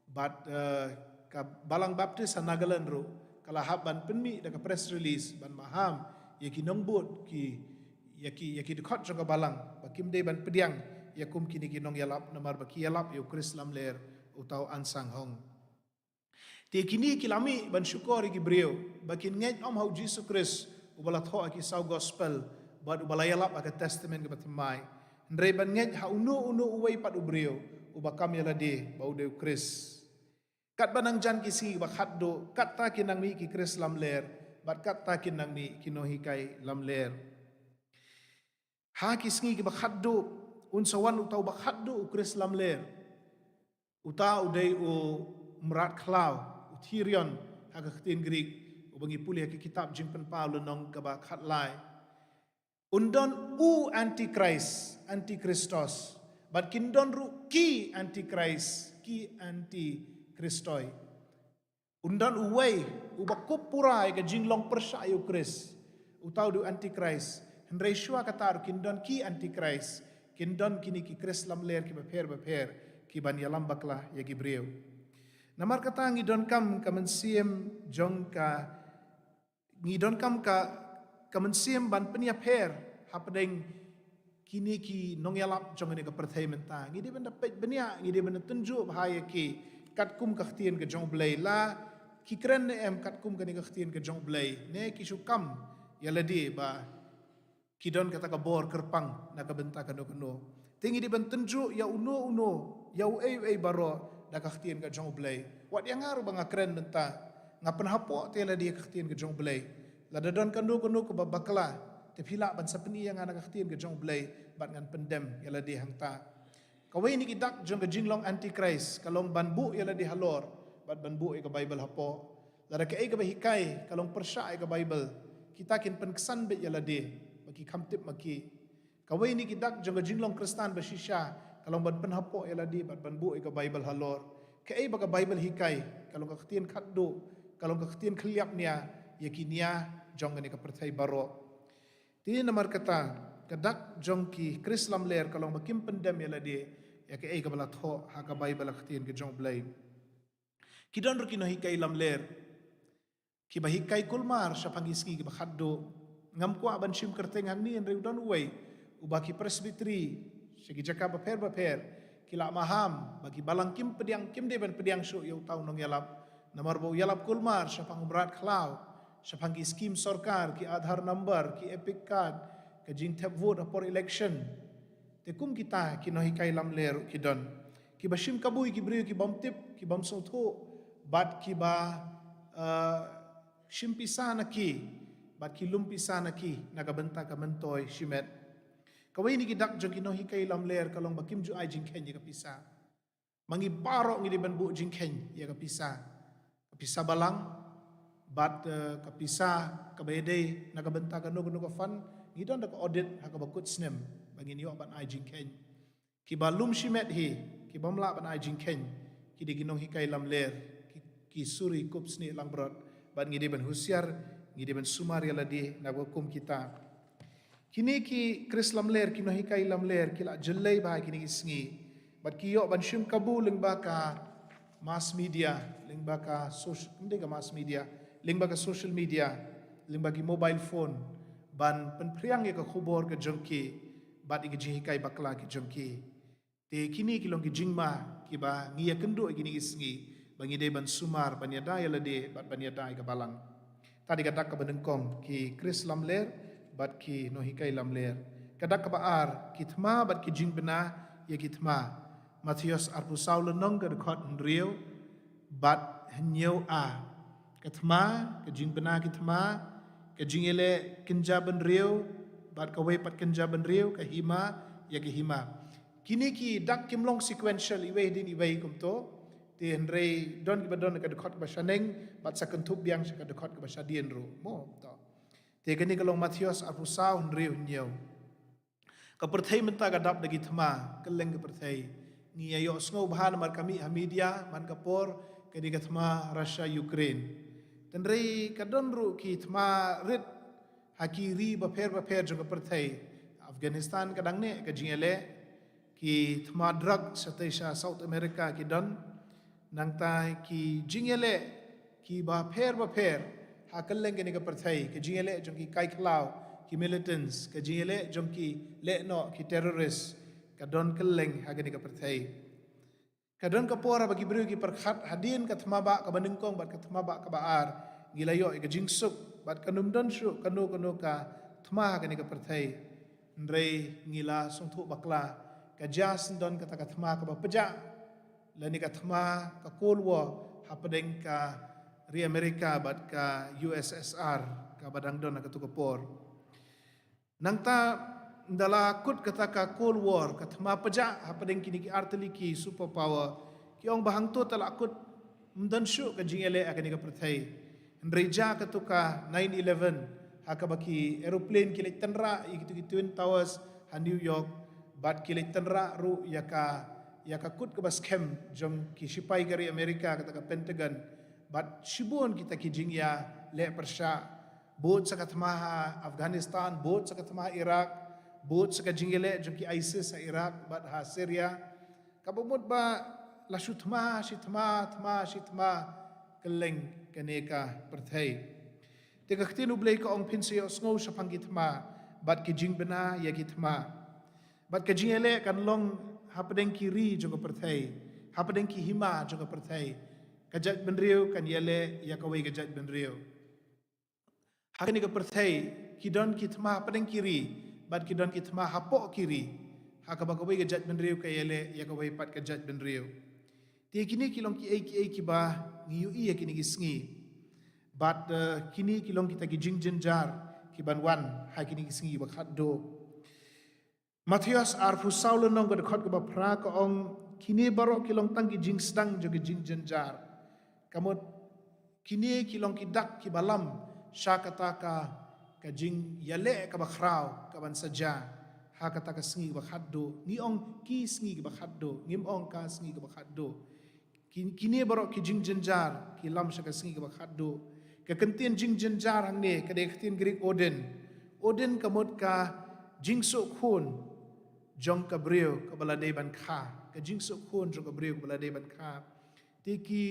Bad, eh, ka Balang Baptist ha Nagaland ruh Ka la hap ban pynmih da ka press release ban maham ïa ki nongbud, ki ïa ki ïa ki dkhot jong ka balang ba kim dei ban pdiang ïa kum kine ki nongïalap, namar ba ki ïalap ïa u Khrist lamler, uta u Aung San Suu Kyi. Te kine ki la mih ban shukor ïa ki briew ba kin ngeit ym ha u Jisu Khrist uba la thoh ha ki saw gospel bad uba la ïalap ha ka Testament kaba thymmai, hynrei ban ngeit ha uno uno uwei pat u briew uba kam ïa lade ba u dei u Khrist. Katba nang jan ki sngi ba khatduh, katta kin nang mih ki Khrist lamler bad katta kin nang mih ki nonghikai lamler. Ha ki sngi kiba khatduh, un sa wan uta uba khatduh u Khrist lamler, uta u dei u mrad khlaw, u Therion ha ka ktien Greek, uba ngi pule ha ka kitab Jingpynpaw lynnong kaba khatlai. Un don u Antichrist, Antichristos, bad kin don ruh ki Antichrist, ki Antichristoi. Un don uwei uba kup pura ïa ka jinglong pyrshah ïa u Khrist, uta u dei u Antichrist. Hynrei shuwa kata ruh kin don ki Antichrist, kin don kine ki Khrist lamler kiba pher bapher ki ban ïalam bakla ïa ki briew. Namar kata ngi donkam ka mynsiem jong ka ngi donkam ka ka mynsiem ban pynïapher hapdeng kine ki nongïalap jong kane ka pyrthei mynta. Ngi dei ban da peit bniah, ngi dei ban da tynjuh bha ïa ki katkum ka ktien ka jong U Blei, la ki kren ne em katkum kane ka ktien ka jong U Blei, ne ki shu kam ïa lade ba ki don kata ka bor kyrpang na ka bynta kano kano. Te ngi dei ban tynjuh ïa uno uno, ïa uei uei baroh da ka ktien ka jong U Blei. Wat ïa nga ruh ba nga kren mynta, nga pynhapoh te lade ka ktien ka jong U Blei. Lada don kano kano kaba bakla, te phi lah ban sa pyni ïa nga na ka ktien ka jong U Blei bad ngan pyndem ïa lade hangta. Kawei na ki dak jong ka jinglong Antichrist ka long ban buh ïa lade halor bad ban buh ïa ka Baibl hapoh. Lada kaei kaba hikai ka long pyrshah ïa ka Baibl, kita kin pynksan beit ïa lade ba ki kham tip ma ki. Kawei na ki dak jong ka jinglong Khristan ba shisha ka long ban pynhapoh ïa lade bad ban buh ïa ka Baibl halor. Kaei ba ka Baibl hikai ka long ka ktien khatduh, ka long ka ktien khylliap nia ïa ki nia jong kane ka pyrthei baroh. Te namar kata, ka dak jong ki Khrist lamler ka long ba kim pyndem ïa lade ïa kaei kaba la thoh ha ka Baibl, ka ktien ka jong U Blei. Ki don ruh ki nonghikai lamler kiba hikai kulmar shaphang ki sngi kiba khatduh. Ngam kwah ban shim kyrteng hangne, hynrei u don uwei uba ki presbytery sha ki jaka bapher bapher ki la maham ba ki balang kim pdiang, kim dei ban pdiang shuh ïa uta u nongïalap, namar ba u ïalap kulmar shaphang u mrad khlaw, shaphang ki skim sorkar, ki Aadhaar number, ki EPIC card, ka jingthep vote ha por election. Te kum kita ki nonghikai lamler ruh ki don, kiba shim kabu ïa ki briew ki bym tip, ki bym sngewthuh, bad kiba, eh, shim pisa na ki bad ki lum pisa na ki na ka bynta ka myntoi shimet. Kawei na ki dak jong ki nonghikai lamler ka long ba kim ju ai jingkheiñ ïa ka pisa. Ma ngi baroh ngi dei ban buh jingkheiñ ïa ka pisa, ka pisa balang bad, eh, ka pisa kaba ïadei na ka bynta kano kano ka fund. Ngi don da ka audit ha kaba kut snem ba ngin ïoh ban ai jingkheiñ. Kiba lum shimet hi, ki bym lah ban ai jingkheiñ, ki dei ki nonghikai lamler, ki, ki suri kup snieh langbrot, bad ngi dei ban husiar, ngi dei ban sumar ïa lade na ka kum kita. Kine ki Khrist lamler, ki nonghikai lamler ki la jyllei bha kine ki sngi bad ki ïoh ban shim kabu lyngba ka mass media, lyngba ka social, ym dei ka mass media, lyngba ka social media, lyngba ki mobile phone, ban pynphriang ïa ka khubor ka jong ki bad ïa ki jinghikai bakla ki jong ki. Te kine ki long ki jingma kiba ngi ïakynduh ïa kine ki sngi, ba ngi dei ban sumar, ban ïada ïa lade bad ban ïada ïa ka balang. Ta dei ka dak kaba nyngkong, ki Khrist lamler bad ki nonghikai lamler. Ka dak kaba ar, ki thma bad ki jingbna ïa ki thma. Mathaios arphew saw lynnong, ka dkhot hynriew bad hynñiew a. Ka thma, ka jingbna ki thma, ka jingïaleh kynja bynriew bad kawei pat kynja bynriew, ka hima ïa ka hima. Kine ki dak kim long sequential, iwei hadien iwei kumto. Te hynrei don kiba don ka dkhot kaba shaneng bad sa kynthup biang sha ka dkhot kaba shadien ruh, mo, to. Te kane ka long Mathaios arphew saw, hynriew, hynñiew. Ka pyrthei mynta ka dap da ki thma, kylleng ka pyrthei. Ngi ïa ïohsngew bha namar ka mih ha media man ka por, ka dei ka thma Russia Ukraine. Hynrei ka don ruh ki thma rit ha ki ri bapher bapher jong ka pyrthei. Afghanistan ka dang neh ka jingïaleh, ki thma drug shatei sha South America ki don, nangta ki jingïaleh kiba pher bapher ha kylleng kane ka pyrthei, ka jingïaleh jong ki kai khlaw, ki militants, ka jingïaleh jong ki lehnoh, ki terrorist, ka don kylleng ha kane ka pyrthei. Ka don ka por haba ki briew ki pyrkhat hadien ka thma bah kaba nyngkong bad ka thma bah kaba ar, ngi la ïoh ïa ka jingsuk, bad kan ym don shuh kano kano ka thma ha kane ka pyrthei. Hynrei ngi la sngewthuh bakla, ka jia shen don kata ka thma kaba pjah, lane ka thma ka Cold War hapdeng ka ri Amerika bad ka U S S R kaba dang don ha katu ka por. Nangta ynda la kut kata ka Cold War, ka thma pjah hapdeng kine ki artylli ki superpower, ki ong ba hangto te la kut, ym don shuh ka jingïaleh ha kane ka pyrthei. Hynrei jia katu ka nine eleven, ha kaba ki aeroplane ki leit tynrah ïa kitu ki Twin Towers ha New York, bad ki leit tynrah ruh ïa ka, ïa ka kut kaba skhem jong ki shipai ka ri Amerika, kata ka Pentagon, bad shibun kita ki jingïaleh pyrshah, bud sa ka thma ha Afghanistan, bud sa ka thma ha Iraq, bud sa ka jingïaleh jong ki ISIS ha Iraq bad ha Syria. Kaba mut ba la shu thma, shi thma, thma, shi thma, kylleng kane ka pyrthei. Te ka ktien U Blei ka ong phin sa ïohsngew shaphang ki thma bad ki jingbna ïa ki thma. Bad ka jingïaleh kan long hapdeng ki ri jong ka pyrthei, hapdeng ki hima jong ka pyrthei. Ka jaitbynriew kan ïaleh ïa kawei ka jaitbynriew. Ha kane ka pyrthei, ki don ki thma hapdeng ki ri, bad ki don ki thma hapoh ki ri. Ha kaba kawei ka jaitbynriew ka ïaleh ïa kawei pat ka jaitbynriew. Te kine ki long kiei kiei kiba ngi ïohi ha kine ki sngi. Bad, eh, kine ki long kita ki jingjynjar kiban wan ha kine ki sngi ba khatduh. Mathaios arphew saw lynnong ka dkhot kaba phra ka ong, kine baroh ki long tang ki jingsdang jong ki jingjynjar. Ka mut kine ki long ki dak kiba lam sha kata ka, ka jingïaleh kaba khraw kaban sa jia ha kata ka sngi kaba khatduh. Ngi ong ki sngi kaba khatduh, ngim ong ka sngi kaba khatduh. Ki-, kine baroh ki jingjynjar ki lam sha ka sngi kaba khatduh. Ka kyntien jingjynjar hangne ka dei ka ktien Greek odin. Odin ka mut ka jingsuk khun jong ka briew kaba la dei ban kha. Ka jingsuk khun jong ka briew kaba la dei ban kha. Te ki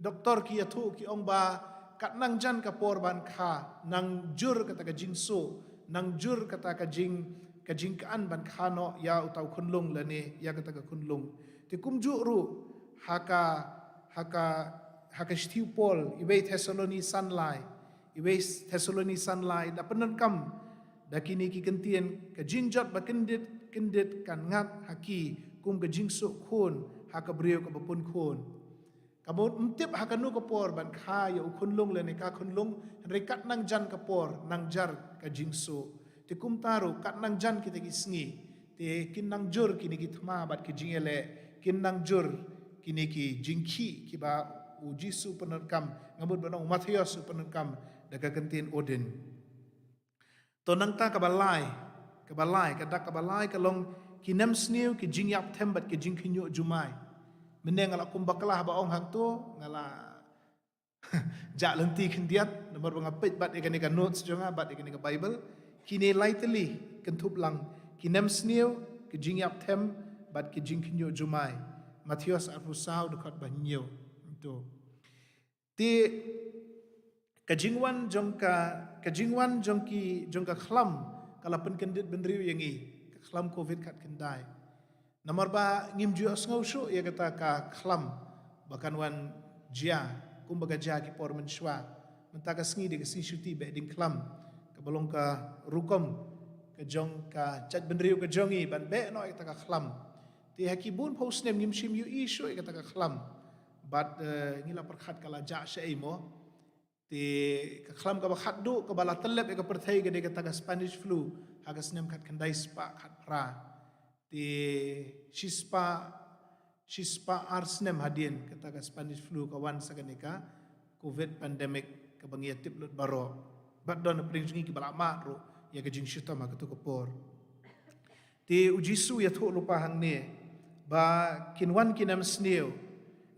doktor ki ïathuh ki ong ba kat nang jan ka por ban kha, nang jur kata ka jingsuk, nang jur kata ka jing, ka jingkhan ban kha noh ïa uta u khunlung lane ïa kata ka khunlung. Te kumjuh ruh ha ka, ha ka, ha ka shithi u Paul, iwei Thessaloni san lai, iwei Thessaloni san lai, da pyndonkam da kine ki kyntien, ka jingjot ba kyndit, kyndit kan ngat ha ki kum ka jingsuk khun ha ka briew kaba pun khun. Kaba ym tip ha kano ka por ban kha ïa u khunlung lane ka khunlung, hynrei kat nang jan ka por, nang jar ka jingsuk. Te kumta ruh, kat nang jan kita ki sngi, te kin nang jur kine ki thma bad ki jingïaleh, kin nang jur kine ki jingkhih kiba u Jisu u pyndonkam, nga mut ban ong u Mathaios u pyndonkam da ka kyntien odin. To nangta kaba lai, kaba lai, ka dak kaba lai ka long ki nemsniew, ki jingïap them bad ki jingkhynñiuh jumai. Mynne nga la kum bakla haba ong hangto, nga la jah lynti khyndiat, namar ba nga peit bad ïa kane ka notes jong nga, bad ïa kane ka Bible. Kine lai tylli kynthup lang, ki nemsniew, ki jingïap them bad ki jingkhynñiuh jumai. Mathaios arphew saw dkhot ba hynñiew. To. Te ka jingwan jong ka, ka jingwan jong ki, jong ka khlam ka la pynkyndit bynriew ïa ngi, ka khlam covid khatkhyndai. Namar ba ngim ju ïohsngew shuh ïa kata ka khlam ba kan wan jia kumba ka jia ki por mynshuwa. Mynta ka sngi dei ka sngi shuti beh diengkhlam, kaba long ka rukom ka jong ka jaitbynriew ka jong ngi ban beh noh ïa kata ka khlam. Te ha ki bun phew snem ngim shym ïohi shuh ïa kata ka khlam. Bad, eh, ngi la pyrkhat ka la jah shaei mo. Te ka khlam kaba khatduh kaba la tyllep ïa ka pyrthei ka dei kata ka Spanish flu ha ka snem khatkhyndai spah khatphra. Te shispah, shispah ar snem hadien kata ka Spanish flu ka wan sa kane ka covid pandemic kaba ngi ïa tip lut baroh. Bad don na pdeng jong ngi kiba la mad ruh ïa ka jingshitom ha katu ka por. Te u Jisu u ïathuh lypa hangne ba kin wan ki nemsniew.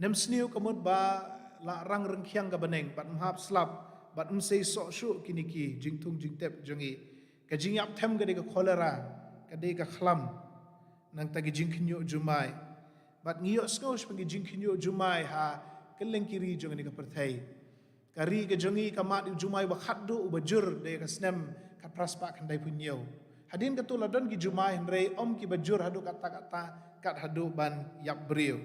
Nemsniew ka mut ba la rang ryngkhiang ka bneng, bad ym hap slap, bad ym sei soh shuh kine ki jingthung jingtep jong ngi. Ka jingïap them ka dei ka cholera, ka dei ka khlam, nangta ki jingkhynñiuh jumai. Bad ngi ïohsngew shaphang ki jingkhynñiuh jumai ha kylleng ki ri jong kane ka pyrthei. Ka ri ka jong ngi ka mad ïa u jumai uba khatduh uba jur da ïa ka snem khatphra spah khyndai phew hynñiew. Hadien kata la don ki jumai hynrei ym kiba jur haduh katta katta kat haduh ban ïap briew.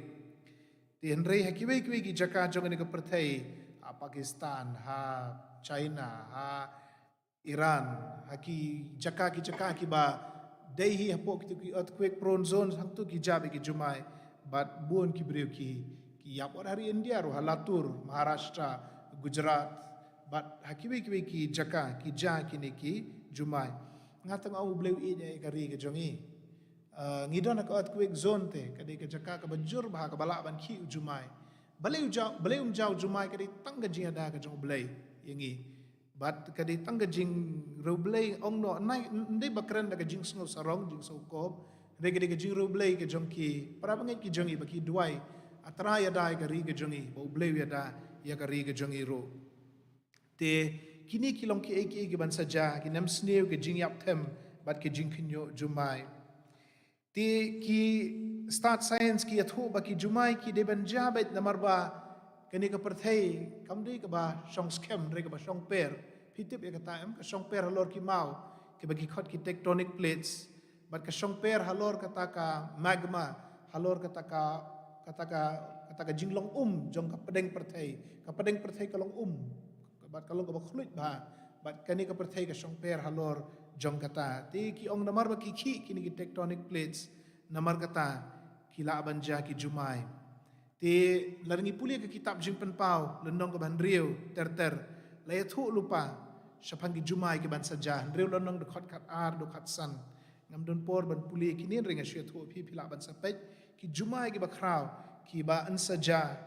Te hynrei ha kiwei kiwei ki jaka jong kane ka pyrthei, ha Pakistan, ha China, ha Iran, ha ki jaka ki jaka kiba dei hi hapoh kito ki earthquake prone zones, hangto ki jia beit ki jumai bad bun ki briew ki ki ïap. Wat ha ri India ruh, ha Latur, Maharashtra, Gujarat, bad ha kiwei kiwei ki jaka ki jia kine ki jumai. Nga tang ong U Blei u ïeit ïa ka ri ka jong ngi. Ah, ngi don ha ka earthquake zone te, ka dei ka jaka kaba jur bha kaba lah ban khih u jumai. Balei u jaw, balei um jaw jumai, ka dei tang ka jingïada ka jong U Blei ïa ngi. Bad ka dei tang ka jingriewblei, ong noh, nai, ym dei ba kren da ka jingsngew sarong, jingsngew kop. Hynrei ka dei ka jingriewblei ka jong ki para bangeit ki jong ngi ba ki duwai, A Trai, ïada ïa ka ri ka jong ngi, ba U Blei u ïada ïa ka ri ka jong ngi ruh. Te kine ki long kiei kiei kiban sa jia, ki nemsniew, ki jingïap them bad ki jingkhynñiuh jumai. Te ki stad science ki ïathuh ba ki jumai ki dei ban jia beit namar ba kane ka pyrthei kam dei kaba shong skhem, hynrei kaba shong per. Phi tip ïa kata em, ka shong per halor ki maw, kiba ki khot ki tectonic plates. Bad ka shong per halor kata ka magma, halor kata ka, kata ka, kata ka jinglong um jong ka pdeng pyrthei. Ka pdeng pyrthei ka long um, bad ka long kaba khluit bha. Bad kane ka pyrthei ka shong per halor jong kata. Te ki ong namar ba ki khih kine ki tectonic plates, namar kata ki lah ban jia ki jumai. Te lada ngi pule ka kitab Jingpynpaw lynnong kaba hynriew ter ter, la ïathuh lypa shaphang ki jumai kiban sa jia, hynriew lynnong, dkhot khatar, dkhot san. Ngam don por ban pule kine, hynrei nga shu ïathuh phi, phi lah ban sa peit ki jumai kiba khraw kiban sa jia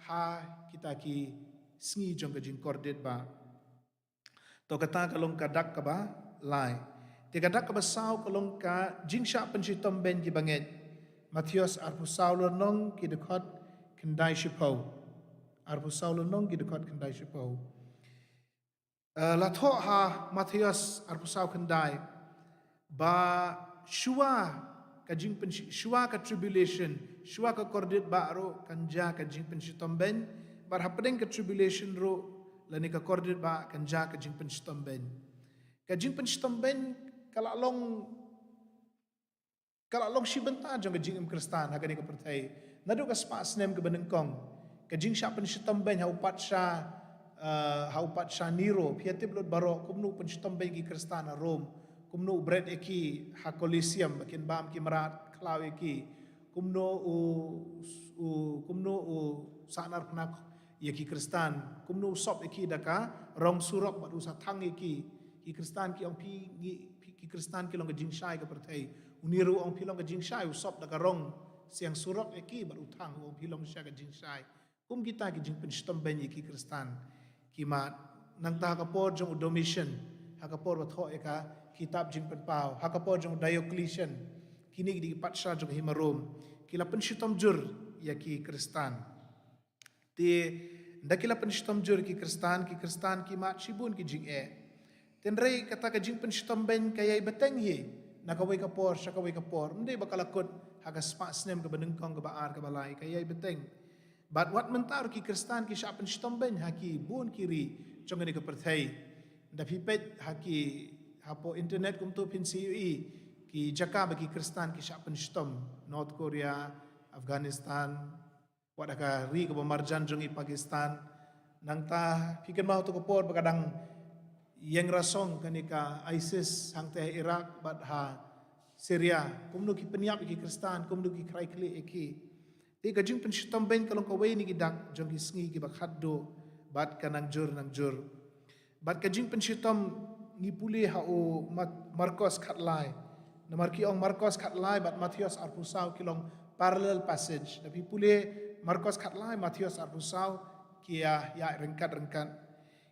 ha kita ki sngi jong ka jingkordit ba. To kata ka long ka dak kaba lai. Te ka dak kaba saw ka long ka jingshah pynshitom bein kiba ngeit. Mathaios arphew saw lynnong, ki dkhot khyndai shiphew. Arphew saw lynnong, ki dkhot khyndai shiphew. Eh, la thoh ha Mathaios arphew saw khyndai ba shuwa ka jingpynshi-, shuwa ka tribulation, shuwa ka kordit ba ruh kan jia ka jingpynshitom bein, bad hapdeng ka tribulation ruh lane ka kordit ba kan jia ka jingpynshitom bein. Ka jingpynshitom bein ka la long, ka la long shi bynta jong ka jingim Khristan ha kane ka pyrthei. Naduh ka spah snem kaba nyngkong, ka jingshah pynshitom bein ha u patsha, eh, ha u patsha Nero, phi ïatip lut baroh kumno u pynshitom bein ki Khristan ha Rom, kumno u bret ïa ki ha Colosseum ba kin bam ki mrad khlaw ïa ki, kumno u, u, kumno u sahnarphna ïa ki Khristan, kumno u sop ïa ki da ka rong surok bad u sa thang ïa ki. Ki Khristan ki ong phi ngi, phi, ki Khristan ki long ka jingshai ka pyrthei. U Nero u ong phi long ka jingshai, u sop da ka rong siang surok ïa ki bad u thang, u ong phi long shisha ka jingshai. Kum kita ki jingpynshitom bein ïa ki Khristan. Ki mad, nangta ha ka por jong u Domitian, ha ka por ba thoh ïa ka kitab Jingpynpaw, ha ka por jong u Diocletian, kine ki dei ki patsha jong ka hima Rom, ki la pynshitom jur ïa ki Khristan. Te ynda ki la pynshitom jur ïa ki Khristan, ki Khristan ki mad shibun ki jingeh. Te hynrei kata ka jingpynshitom bein ka ïai bteng hi na kawei ka por sha kawei ka por. Ym dei ba ka la kut ha ka spah snem kaba nyngkong, kaba ar, kaba lai, ka ïai bteng. Bad wat mynta ruh ki Khristan ki shah pynshitom bein ha ki bun ki ri jong kane ka pyrthei. Ynda phi peit ha ki, hapoh internet kumto phin sa ïohi ki jaka ba ki Khristan ki shah pynshitom, North Korea, Afghanistan, wat ha ka ri kaba marjan jong ngi, Pakistan. Nangta phi kynmaw to ka por ba ka dang ïeng rasong kane ka ISIS hangta ha Iraq bad ha Syria, kumno ki pynïap ïa ki Khristan, kumno ki khrai khlieh ïa ki. Te ka jingpynshitom bein ka long kawei na ki dak jong ki sngi kiba khatduh bad ka nang jur nang jur. Bad ka jingpynshitom, ngi pule ha u Mat-, Markos khatlai. Namar ki ong Markos khatlai bad Mathaios arphew saw ki long parallel passage. Ynda phi pule Markos khatlai, Mathaios arphew saw, ki ïa, ïa ryngkat ryngkat.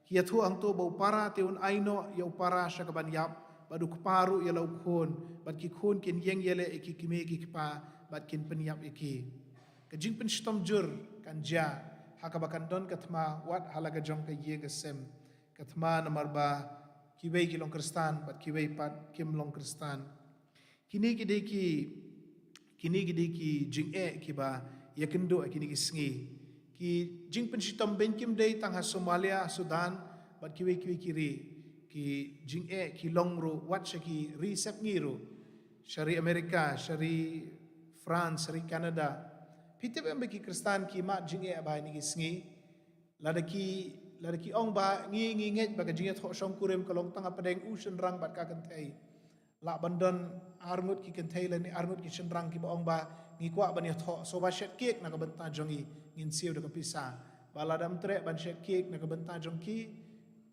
Ki ïathuh hangto ba u para te un ai noh ïa u para sha kaban ïap, bad u kpa ruh ïa la u khun, bad ki khun kin ïeng ïaleh ïa ki kmie ki kpa, bad kin pynïap ïa ki. Ka jingpynshitom jur kan jia ha kaba kan don ka thma wat ha la ka jong ka ïing ka sem. Ka thma namar ba kiwei ki long Khristan bad kiwei pat kim long Khristan. Kine ki dei ki, kine ki dei ki jingeh kiba ïakynduh ha kine ki sngi. Ki jingpynshitom bein kim dei tang ha Somalia, Sudan, bad kiwei kiwei ki ri. Ki jingeh ki long ruh wat sha ki ri sepngi ruh, sha ri America, sha ri France, sha ri Canada. Phi tip em ba ki Khristan ki mad jingeh bha ha kine ki sngi? Lada ki, lada ki ong ba ngi, ngi ngeit ba ka jingïathoh shongkurim ka long tang hapdeng u shynrang bad ka kynthei. Lah ban don arngut ki kynthei lane arngut ki shynrang kiba ong ba ngi kwah ban ïathoh, sngewbha shet cake na ka bynta jong ngi, ngin siew da ka pisa. Ba lada ym treh ban shet cake na ka bynta jong ki,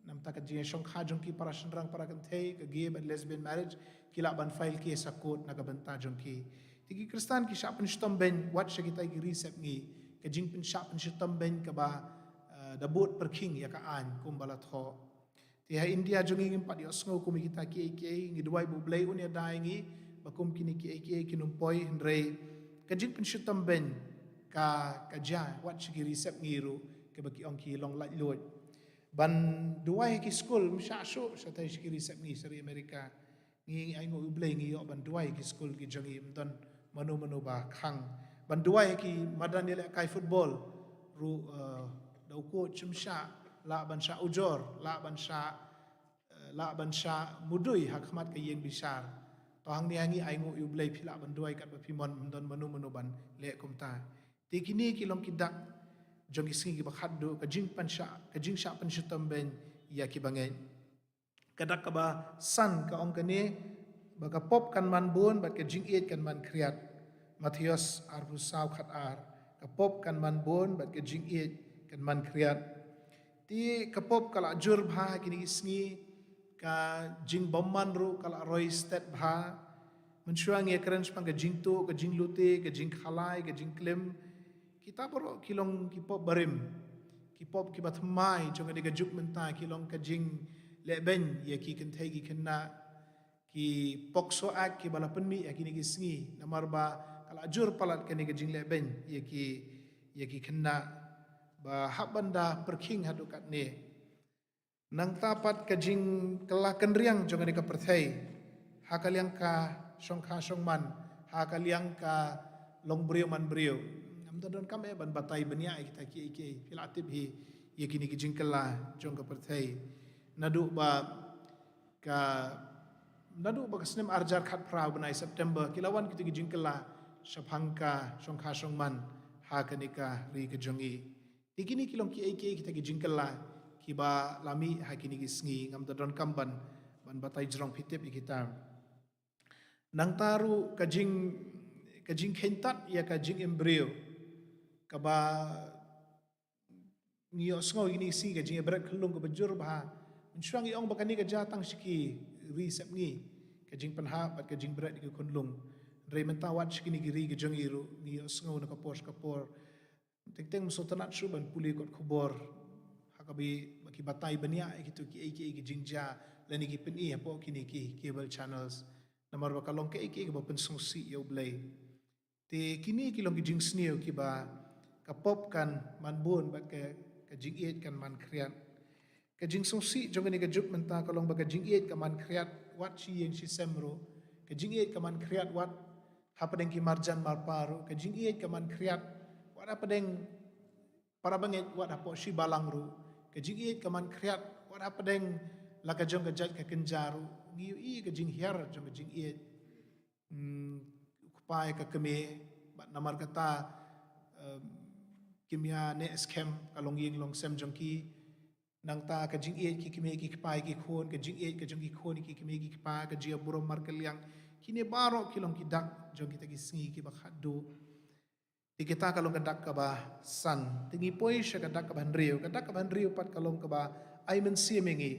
namar ka jingïashongkha jong ki para shynrang para kynthei, ka gay bad lesbian marriage, ki lah ban file case ha court na ka bynta jong ki. Te ki Khristan ki shah pynshitom bein wat sha kitai ki ri sepngi, ka jingpynshah pynshitom bein kaba, eh, da bud pyrkhing ïa ka aiñ kumba la thoh. Te ha India jong ngi ngim pat ïohsngew kum ïa kita kiei kiei, ngi duwai ba U Blei un ïada ïa ngi ba kum kine kiei kiei kin ym poi, hynrei ka jingpynshitom bein ka, ka jia wat sha ki ri sepngi ruh, kaba ki ong ki long laitluid. Ban duwai ha ki skul ym shah shuh shatai sha ki ri sepngi, sha ri America. Ngi, ngi ainguh ïa U Blei, ngi ïoh ban duwai ha ki skul ki jong ngi, ym don mano mano ba khang. Ban duwai ha ki madan ïalehkai football ruh, eh, da u coach ym shah, lah ban shah ujor, lah ban shah, eh, lah ban shah mudui ha khmat ka ïing bishar. To hangne ha ngi ainguh ïa U Blei, phi lah ban duwai katba phi mon, ym don mano mano ban leh kumta. Te kine ki long ki dak jong ki sngi kiba khatduh, ka jingpynshah, ka jingshah pynshitom bein ïa kiba ngeit. Ka dak kaba san ka ong kane, ba ka pop kan man bun bad ka jingïeit kan man khriat. Mathaios arphew saw khat ar. Ka pop kan man bun bad ka jingïeit kan man khriat. Te ka pop ka la jur bha ha kine ki sngi, ka jingbymman ruh ka la roi stet bha. Mynshuwa ngi ïakren shaphang ka jingtuh, ka jinglute, ka jingkhalai, ka jingklim. Kita baroh ki long ki pop barim. Ki pop kiba thymmai jong kane ka juk mynta ki long ka jinglehbein ïa ki kynthei ki khynnah. Ki POCSO Act kiba la pynmih ha kine ki sngi, namar ba ka la jur palat kane ka jinglehbein ïa ki, ïa ki khynnah, ba hap ban da pyrkhing haduh katne. Nangta pat ka jingkylla kynriang jong kane ka pyrthei, ha ka liang ka shongkha shongman, ha ka liang ka long briew man briew. Ngam da donkam eh ban batai bniah ïa kita kiei kiei, phi la tip hi ïa kine ki jingkylla jong ka pyrthei. Naduh ba ka, naduh ba ka snem arhajar khatphra, u bnai September, ki la wan kita ki jingkylla shaphang ka shongkha shongman ha kane ka ri ka jong ngi. Te kine ki long kiei kiei kita ki jingkylla kiba la mih ha kine ki sngi, ngam da donkam ban, ban batai jrong, phi tip ïa kita. Nangta ruh ka jing, ka jingkheiñtat ïa ka jingim briew, kaba ngi ïohsngew ïa kine ki sngi, ka jingïabret khunlung kaba jur bha. Mynshuwa ngi ong ba kane ka jia tang sha ki ri sepngi, ka jingpynhap bad ka jingbret ïa ki khunlung. Hynrei mynta wat sha kine ki ri ki jong ngi ruh ngi ïohsngew na ka por sha ka por. Teng teng ym sngewtynnat shuh ban pule kot khubor ha kaba ki batai bniah ïa kito kiei kiei ki jingjia lane ki pyni hapoh kine ki cable channels. Namar ba ka long kiei kiei kaba pynsngewsih ïa U Blei. Te kine ki long ki jingsniew kiba ka pop kan man bun bad ka, ka jingïeit kan man khriat. Ka jingsngewsih jong kane ka juk mynta ka long ba ka jingïeit ka man khriat wat shi ïing shi sem ruh. Ka jingïeit ka man khriat wat hapdeng ki marjan marpa ruh. Ka jingïeit ka man khriat wat hapdeng para bangeit, wat hapoh shi balang ruh. Ka jingïeit ka man khriat wat hapdeng la ka jong ka jait ka kynja ruh. Ngi ïohi ka jinghiar jong ka jingïeit. Hmm, u kpa ïa ka kmie, bad namar kata, em, kim ïa neh skhem ka longïing longsem jong ki. Nangta ka jingïeit ki kmie ki kpa ïa ki khun, ka jingïeit ka jong ki khun ïa ki kmie ki kpa, ka jingïaburom markylliang. Kine baroh ki long ki dak jong kita ki sngi kiba khatduh. Te kita ka long ka dak kaba san. Te ngi poi sha ka dak kaba hynriew. Ka dak kaba hynriew pat ka long kaba ai mynsiem ïa ngi.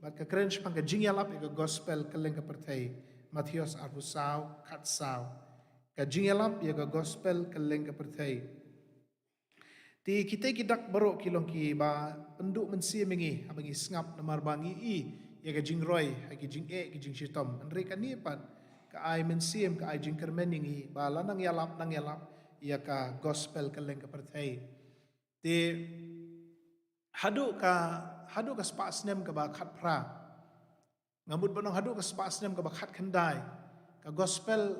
Bad ka kren shaphang ka jingïalap ïa ka gospel kylleng ka pyrthei. Mathaios arphew saw khatsaw. Ka jingïalap ïa ka gospel kylleng ka pyrthei. Te kita ki dak baroh ki long kiba pynduh mynsiem ïa ngi haba ngi sngap, namar ba ngi i ïa ka jingroi ha ki jingeh ki jingshitom. Hynrei kane pat ka ai mynsiem, ka ai jingkyrmen ïa ngi ba la nang ïalap, nang ïalap ïa ka gospel kylleng ka pyrthei. Te haduh ka, haduh ka spah snem kaba khatphra, nga mut ban ong haduh ka spah snem kaba khatkhyndai, ka gospel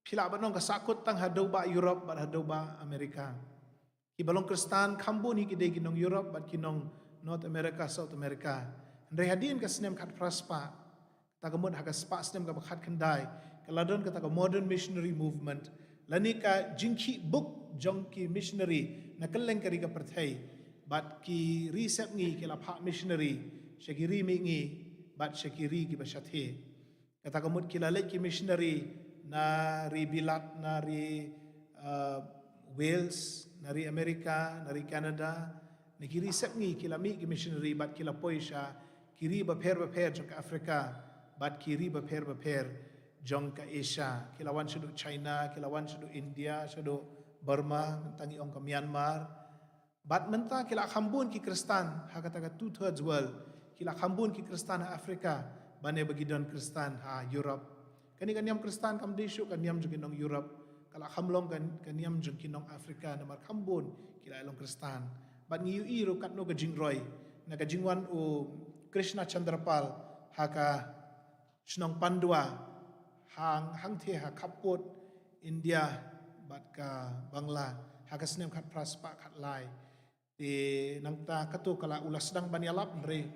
phi lah ban ong ka sahkut tang ha dewbah Europe bad ha dewbah America. Ki ba long Khristan kham bun hi ki dei ki nong Europe bad ki nong North America, South America. Hynrei hadien ka snem khatphra spah, kata ka mut ha ka spah snem kaba khatkhyndai, ka la don kata ka modern missionary movement, lane ka jingkhih buk jong ki missionary na kylleng ka ri ka pyrthei. Bad ki ri sepngi ki la phah missionary sha ki ri mihngi bad sha ki ri ki ba shatei. Kata ka mut ki la leit ki missionary na ri Bilat, na ri, uh, Wales, na ri America, na ri Canada, na ki ri sepngi ki la mih ki missionary bad ki la poi sha ki ri bapher bapher jong ka Africa bad ki ri bapher bapher jong ka Asia. Ki la wan shaduh China, ki la wan shaduh India, shaduh Burma, mynta ngi ong ka Myanmar. Bad mynta ki la kham bun ki Khristan ha kata ka two thirds world. Ki la kham bun ki Khristan ha Africa, bad ne ba ki don Khristan ha Europe. Kane ka niam Khristan kam dei shuh ka niam jong ki nong Europe, ka la kham long ka, ka niam jong ki nong Africa, namar kham bun ki la long Khristan. Bad ngi ïohi ruh katno ka jingroi na ka jingwan u Krishna Chandra Pal ha ka shnong Pandwa, hang, hangtei ha khappud India bad ka Bangla, ha ka snem khatphra spah khatlai. Te nangta kato ka la, u la sdang ban ïalap, hynrei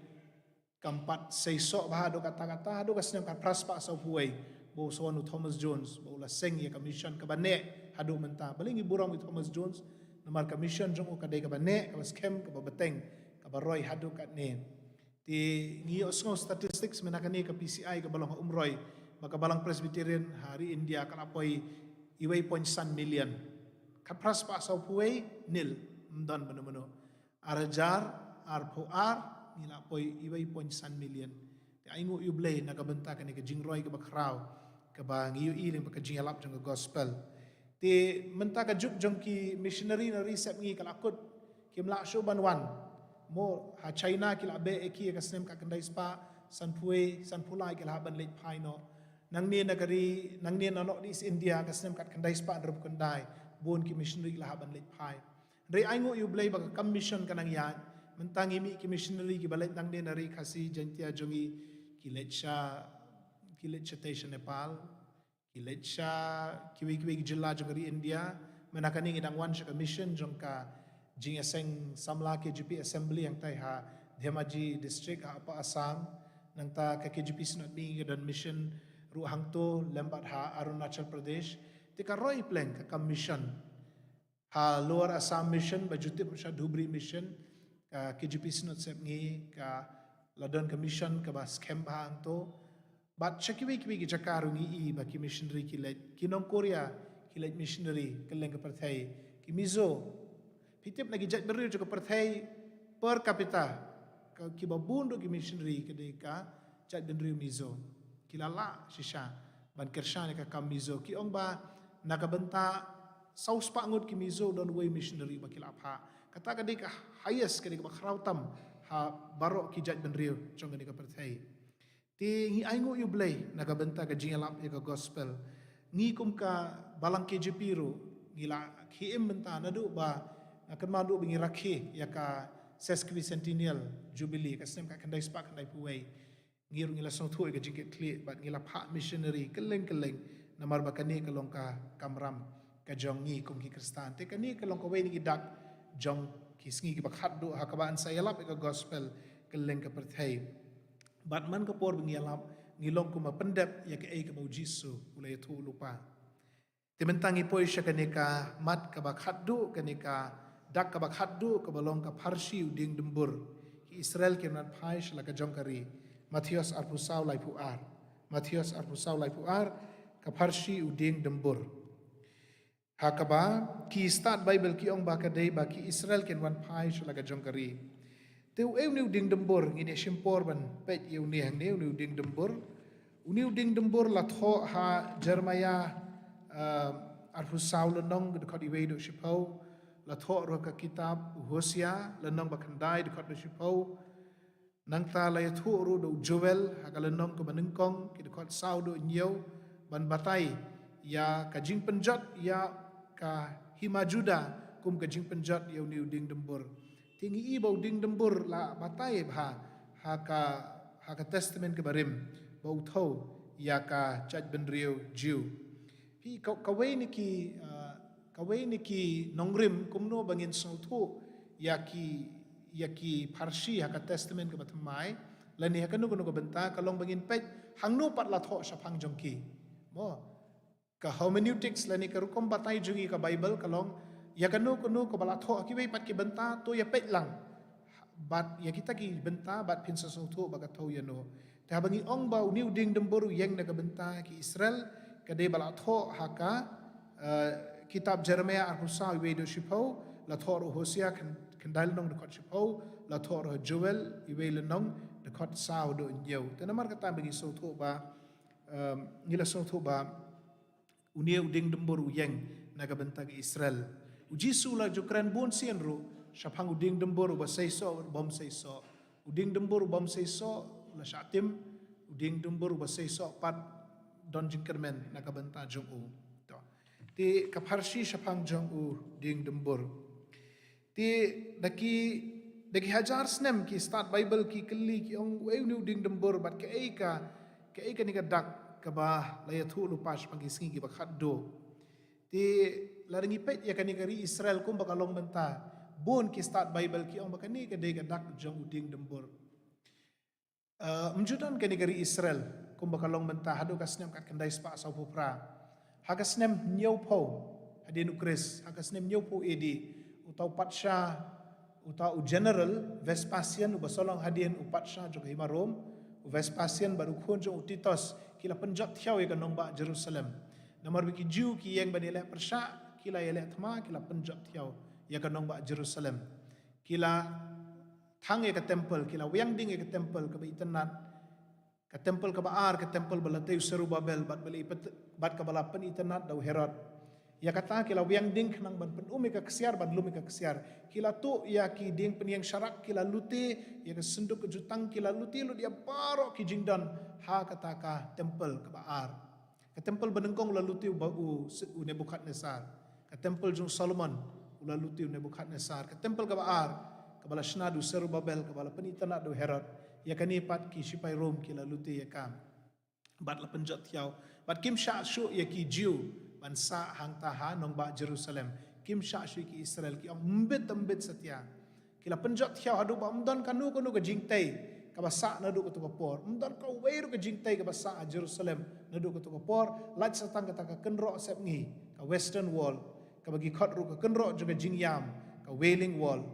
kam pat seisoh bha haduh katta katta, haduh ka snem khatphra spah sawphew wei, ba u sa wan u Thomas Jones, ba u la seng ïa ka mission kaba neh haduh mynta. Balei ngi burom ïa u Thomas Jones? Namar ka mission jong u ka dei kaba neh, kaba skhem, kaba bteng, kaba roi haduh katne. Te ngi ïohsngew statistics mynta kane ka P C I kaba long ha Umroi, ba ka Balang Presbyterian ha ri India ka la poi iwei point san million. Khatphra spah sawphew wei, nil, ym don bynta mynno. Ar hajar arphew ar, ngi la poi iwei point san million. Te ai nguh ïa u Blei na ka bynta kane ka jingroi kaba khraw, kaba ngi ïohi lyngba ka jingïalap jong ka gospel. Te mynta ka juk jong ki missionary na ri sepngi ka la kut, kim lah shuh ban wan. Mo ha China ki la beh ïa ki ha ka snem khatkhyndai spah sanphew, sanphew lai ki la hap ban leit phai noh. Nangne na ka ri, nangne na North East India ka snem khatkhyndai spah hynriewphew khyndai, bun ki missionary ki la hap ban leit phai. Hynrei ai nguh ïa u Blei ba ka kam mission ka nang ïaid. Mynta ngi mih ki missionary kiba leit nangne na ri Khasi Jaintia jong ngi, ki leit sha, ki leit shatei sha Nepal, ki leit sha kiwei kiwei ki jylla jong ka ri India. Mynta kane ngi dang wan sha ka mission jong ka jingïaseng samla K J P Assembly hangtai ha Dhemaji District ha Upper Assam. Nangta ka K J P Synod Mihngi ka don mission ruh hangto lem bad ha Arunachal Pradesh. Te ka roi pleng ka kam mission. Ha Lower Assam Mission ba ju tip sha Dhubri Mission, ka K J P Synod Sepngi ka la don ka mission kaba skhem bha hangto. Bad sha kiwei kiwei ki jaka ruh ngi i ba ki missionary ki leit, ki nong Korea ki leit missionary kylleng ka pyrthei, ki Mizo. Phi tip na ki jaitbynriew jong ka pyrthei per capita, ka, kiba bun ruh ki missionary ka dei ka jaitbynriew Mizo. Ki la lah shisha ban kyrshan ïa ka kam Mizo. Ki ong ba na ka bynta saw spah ngut ki Mizo don uwei missionary ba ki la phah. Kata ka dei ka highest, ka dei kaba khraw tam ha baroh ki jaitbynriew jong kane ka pyrthei. Te ngi ai nguh ïa u Blei na ka bynta ka jingïalap ïa ka gospel. Ngi kum ka balang K J P ruh ngi la khie im mynta naduh ba nga kynmaw naduh ba ngi rakhe ïa ka sesquicentennial jubilee, ka snem khatkhyndai spah khyndaiphew wei. Ngi ruh ngi la sngewthuh ïa ka jingkitkhlieh bad ngi la phah missionary kylleng kylleng, namar ba kane ka long ka kamram ka jong ngi kum ki Khristan. Te kane ka long kawei na ki dak jong ki sngi kiba khatduh ha kaba yn sa ïalap ïa ka gospel kylleng ka pyrthei. Bad man ka por ba ngi ïalap, ngi long kumba pyndep ïa kaei kaba u Jisu u la ïathuh lypa. Te mynta ngi poi sha kane ka mat kaba khatduh, kane ka dak kaba khatduh kaba long ka pharshi u dieng dymbur. Ki Israel kin wan phai sha la ka jong ka ri. Mathaios arphew saw laiphew ar. Mathaios arphew saw laiphew ar, ka pharshi u dieng dymbur. Ha kaba ki stad Baibl ki ong ba ka dei ba ki Israel kin wan phai sha la ka jong ka ri. Te uei une u dieng dymbur? Ngin ïa shim por ban peit ïa une hangne, une u dieng dymbur. Une u dieng dymbur la thoh ha Jeremaïah, ah, arphew saw lynnong, dkhot iwei haduh shiphew. La thoh ruh ha ka kitab u Hosea lynnong ba khyndai, dkhot haduh shiphew. Nangta la ïathuh ruh da u Joel ha ka lynnong kaba nyngkong, ki dkhot saw haduh hynñiew, ban batai ïa ka jingpynjot ïa ka hima Judah kum ka jingpynjot ïa une u dieng dymbur. Te ngi i ba u dieng dymbur la batai bha ha ka, ha ka Testament kaba rim, ba u thew ïa ka jaitbynriew Jiw. Phi, ka, kawei na ki, ah, Kawei na ki nongrim kumno ba ngin sngewthuh ïa ki, ïa ki pharshi ha ka Testament kaba thymmai, lane ha kano kano ka bynta, ka long ba ngin peit hangno pat la thoh shaphang jong ki. Mo, ka hermeneutics lane ka rukom batai jong ngi ka Bible ka long, ïa kano kano kaba la thoh ha kiwei pat ki bynta, to ïa peit lang. Bad ïa kita ki bynta bad phin sa sngewthuh ba ka thew ïano. Te haba ngi ong ba une u dieng dymbur u ïeng na ka bynta ki Israel, ka dei ba la thoh ha ka, eh, kitab Jeremiah arphew saw, iwei haduh shiphew, la thoh ruh Hosea khyndai lynnong dkhot shiphew, la thoh ruh Joel iwei lynnong dkhot saw haduh hynñiew. Te namar kata ba ngi sngewthuh ba, em, ngi la sngewthuh ba une u dieng dymbur u ïeng na ka bynta ki Israel. U Jisu la ju kren bun sien ruh shaphang u dieng dymbur uba seisoh, uba ym seisoh. U dieng dymbur uba ym seisoh la shah tim, u dieng dymbur uba seisoh pat don jingkyrmen na ka bynta jong u. To. Te ka pharshi shaphang jong u dieng dymbur. Te da ki, da ki hajar snem ki stad Bible ki kylli ki ong, uei une u dieng dymbur bad kaei ka, kaei kane ka dak kaba la ïathuh lypa shaphang ki sngi kiba khatduh. Te lada ngi peit ïa kane ka ri Israel kumba ka long mynta, bun ki stad Bible ki ong ba kane ka dei ka dak jong u dieng dymbur. Eh, ym ju don kane ka ri Israel kumba ka long mynta haduh ka snem khatkhyndai spah sawphew phra. Ha ka snem hynñiewphew hadien u Khrist, ha ka snem hynñiewphew A D, uta u patsha, uta u general Vespasian, uba sa long hadien u patsha jong ka hima Rom, u Vespasian bad u khun jong u Titus ki la pynjot thiaw ïa ka nongbah Jerusalem. Namar ba ki Jiw ki ïeng ban ïaleh pyrshah, ki la ïaleh thma, ki la pynjot thiaw ïa ka nongbah Jerusalem. Ki la thang ïa ka temple, ki la wiang ding ïa ka temple kaba itynnad. Ka temple kaba ar, ka temple ba la tei u Serubabel, bad ba la ipet-, bad kaba la pynitynnad da u Herod. Ïa kata ki la wiang ding khnang ban pyn-um ïa ka ksiar, ban lum ïa ka ksiar. Ki la tuh ïa ki dieng pynïeng sharak, ki la lute ïa ka synduk ka jutang, ki la lute lut ïa baroh ki jingdon ha kata ka temple kaba ar. Ka temple ba nyngkong u la lute u ba u, u Nebukhadnessar. Ka temple jong Solomon u la lute u Nebukhadnessar. Ka temple kaba ar, kaba la shna da u Serubabel, kaba la pynitynnad da u Herod. Ïa kane pat ki shipai Rom ki la lute ïa ka. Bad la pynjot thiaw. Bad kim shah shuh ïa ki Jiw ban sah hangta ha nongbah Jerusalem. Kim shah shuh ïa ki Israel, ki ong, mbit, mbit satia. Ki la pynjot thiaw haduh ba ym don kano kano ka jingtei kaba sah naduh kato ka por. Ym don kawei ruh ka jingtei kaba sah ha Jerusalem naduh kato ka por. Lait sa tang kata ka kynroh sepngi, ka Western Wall, kaba ki khot ruh ka kynroh jong ka jingïam, ka Wailing Wall,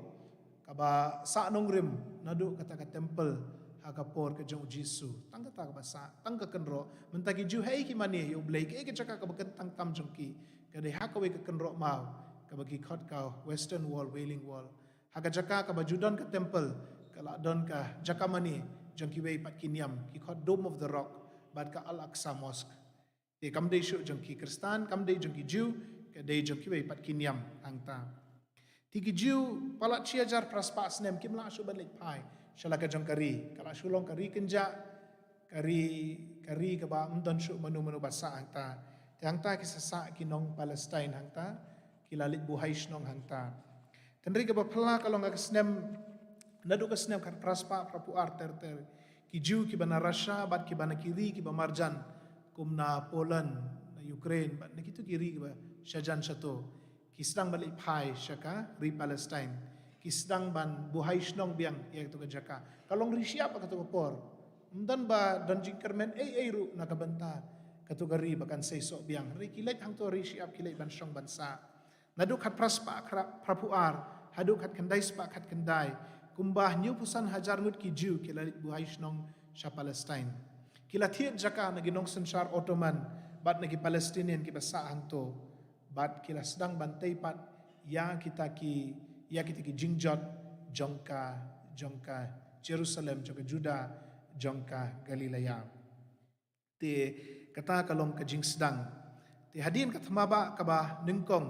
kaba sah nongrim naduh kata ka temple ha ka por ka jong u Jisu. Tang kata kaba sah, tang ka kynroh. Mynta ki Jiw haei ki mane ïa U Blei, kaei ka jaka kaba kyntang tam jong ki? Ka dei ha kawei ka kynroh maw, kaba ki khot ka Western Wall, Wailing Wall. Ha ka jaka kaba ju don ka temple, ka la don ka jaka mane jong kiwei pat ki niam, ki khot Dome of the Rock bad ka Al-Aqsa Mosque. Te kam dei shuh jong ki Khristan, kam dei jong ki Jiw, ka dei jong kiwei pat ki niam hangta. Te ki Jiw palat shi hajar phra spah snem kim lah shuh ban leit phai sha la ka jong ka ri, ka la shu long ka ri kynjah, ka ri, ka ri kaba ym don shuh mano mano ba sah hangta. Te hangta ki sa sah ki nong Palestine hangta, ki la leit buhai shnong hangta. Tynrai kaba phylla ka long ka snem, naduh ka snem khatphra spah phraphew ar ter ter, ki Jiw kiba na Russia bad kiba na ki ri kiba marjan, kum na Poland, na Ukraine, bad na kito ki ri kiba shajan shato, ki sdang ban leit phai sha ka ri Palestine. Ki sdang ban buhai shnong biang ïa kato ka jaka. Ka long ri shyiap ha kato ka por. Ym don ba don jingkyrmen ei ei ruh na ka bynta kato ka ri ba kan seisoh biang. Hynrei ki leit hangto ri shyiap, ki leit ban shong ban sah. Naduh khatphra spah phra-, phraphew ar haduh khatkhyndai spah khatkhyndai, kumba hynñiewphew san hajar ngut ki Jiw ki la leit buhai shnong sha Palestine. Ki la thied jaka na ki nongsynshar Ottoman bad na ki Palestinian kiba sah hangto. Bad ki la sdang ban tei pat ïa kita ki, ïa kita ki jingjot jong ka, jong ka Jerusalem, jong ka Juda, jong ka Galilea. Te kata ka long ka jingsdang. Te hadien ka thma bah kaba nyngkong,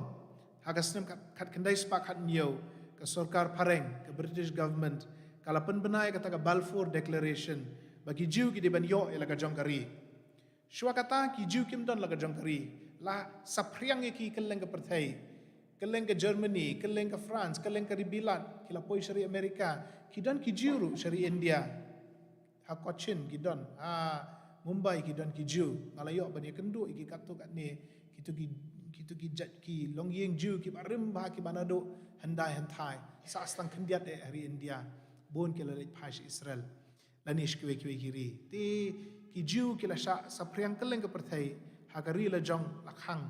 ha ka snem khat, khatkhyndai spah khathynñiew, ka sorkar phareng, ka British government, ka la pynbna ïa kata ka Balfour Declaration, ba ki Jiw ki dei ban ïoh ïa la ka jong ka ri. Shuwa kata ki Jiw kim don la ka jong ka ri, la saphriang ïa ki kylleng ka pyrthei, kylleng ka Germany, kylleng ka France, kylleng ka ri Bilat, ki la poi sha ri America, ki don ki Jiw ruh sha ri India. Ha Cochin ki don, ha Mumbai ki don ki Jiw. Nga la ïoh ban ïakynduh ïa ki katto katne, kito ki, kitu ki jait ki longïing Jiw kiba rim bha kiba naduh hyndai hynthai, sah stang khyndiat eh ha ri India, bun ki la leit phai sha Israel lane sha kiwei kiwei ki ri. Te ki Jiw ki la shah saphriang kylleng ka pyrthei ha ka ri lajong, la khang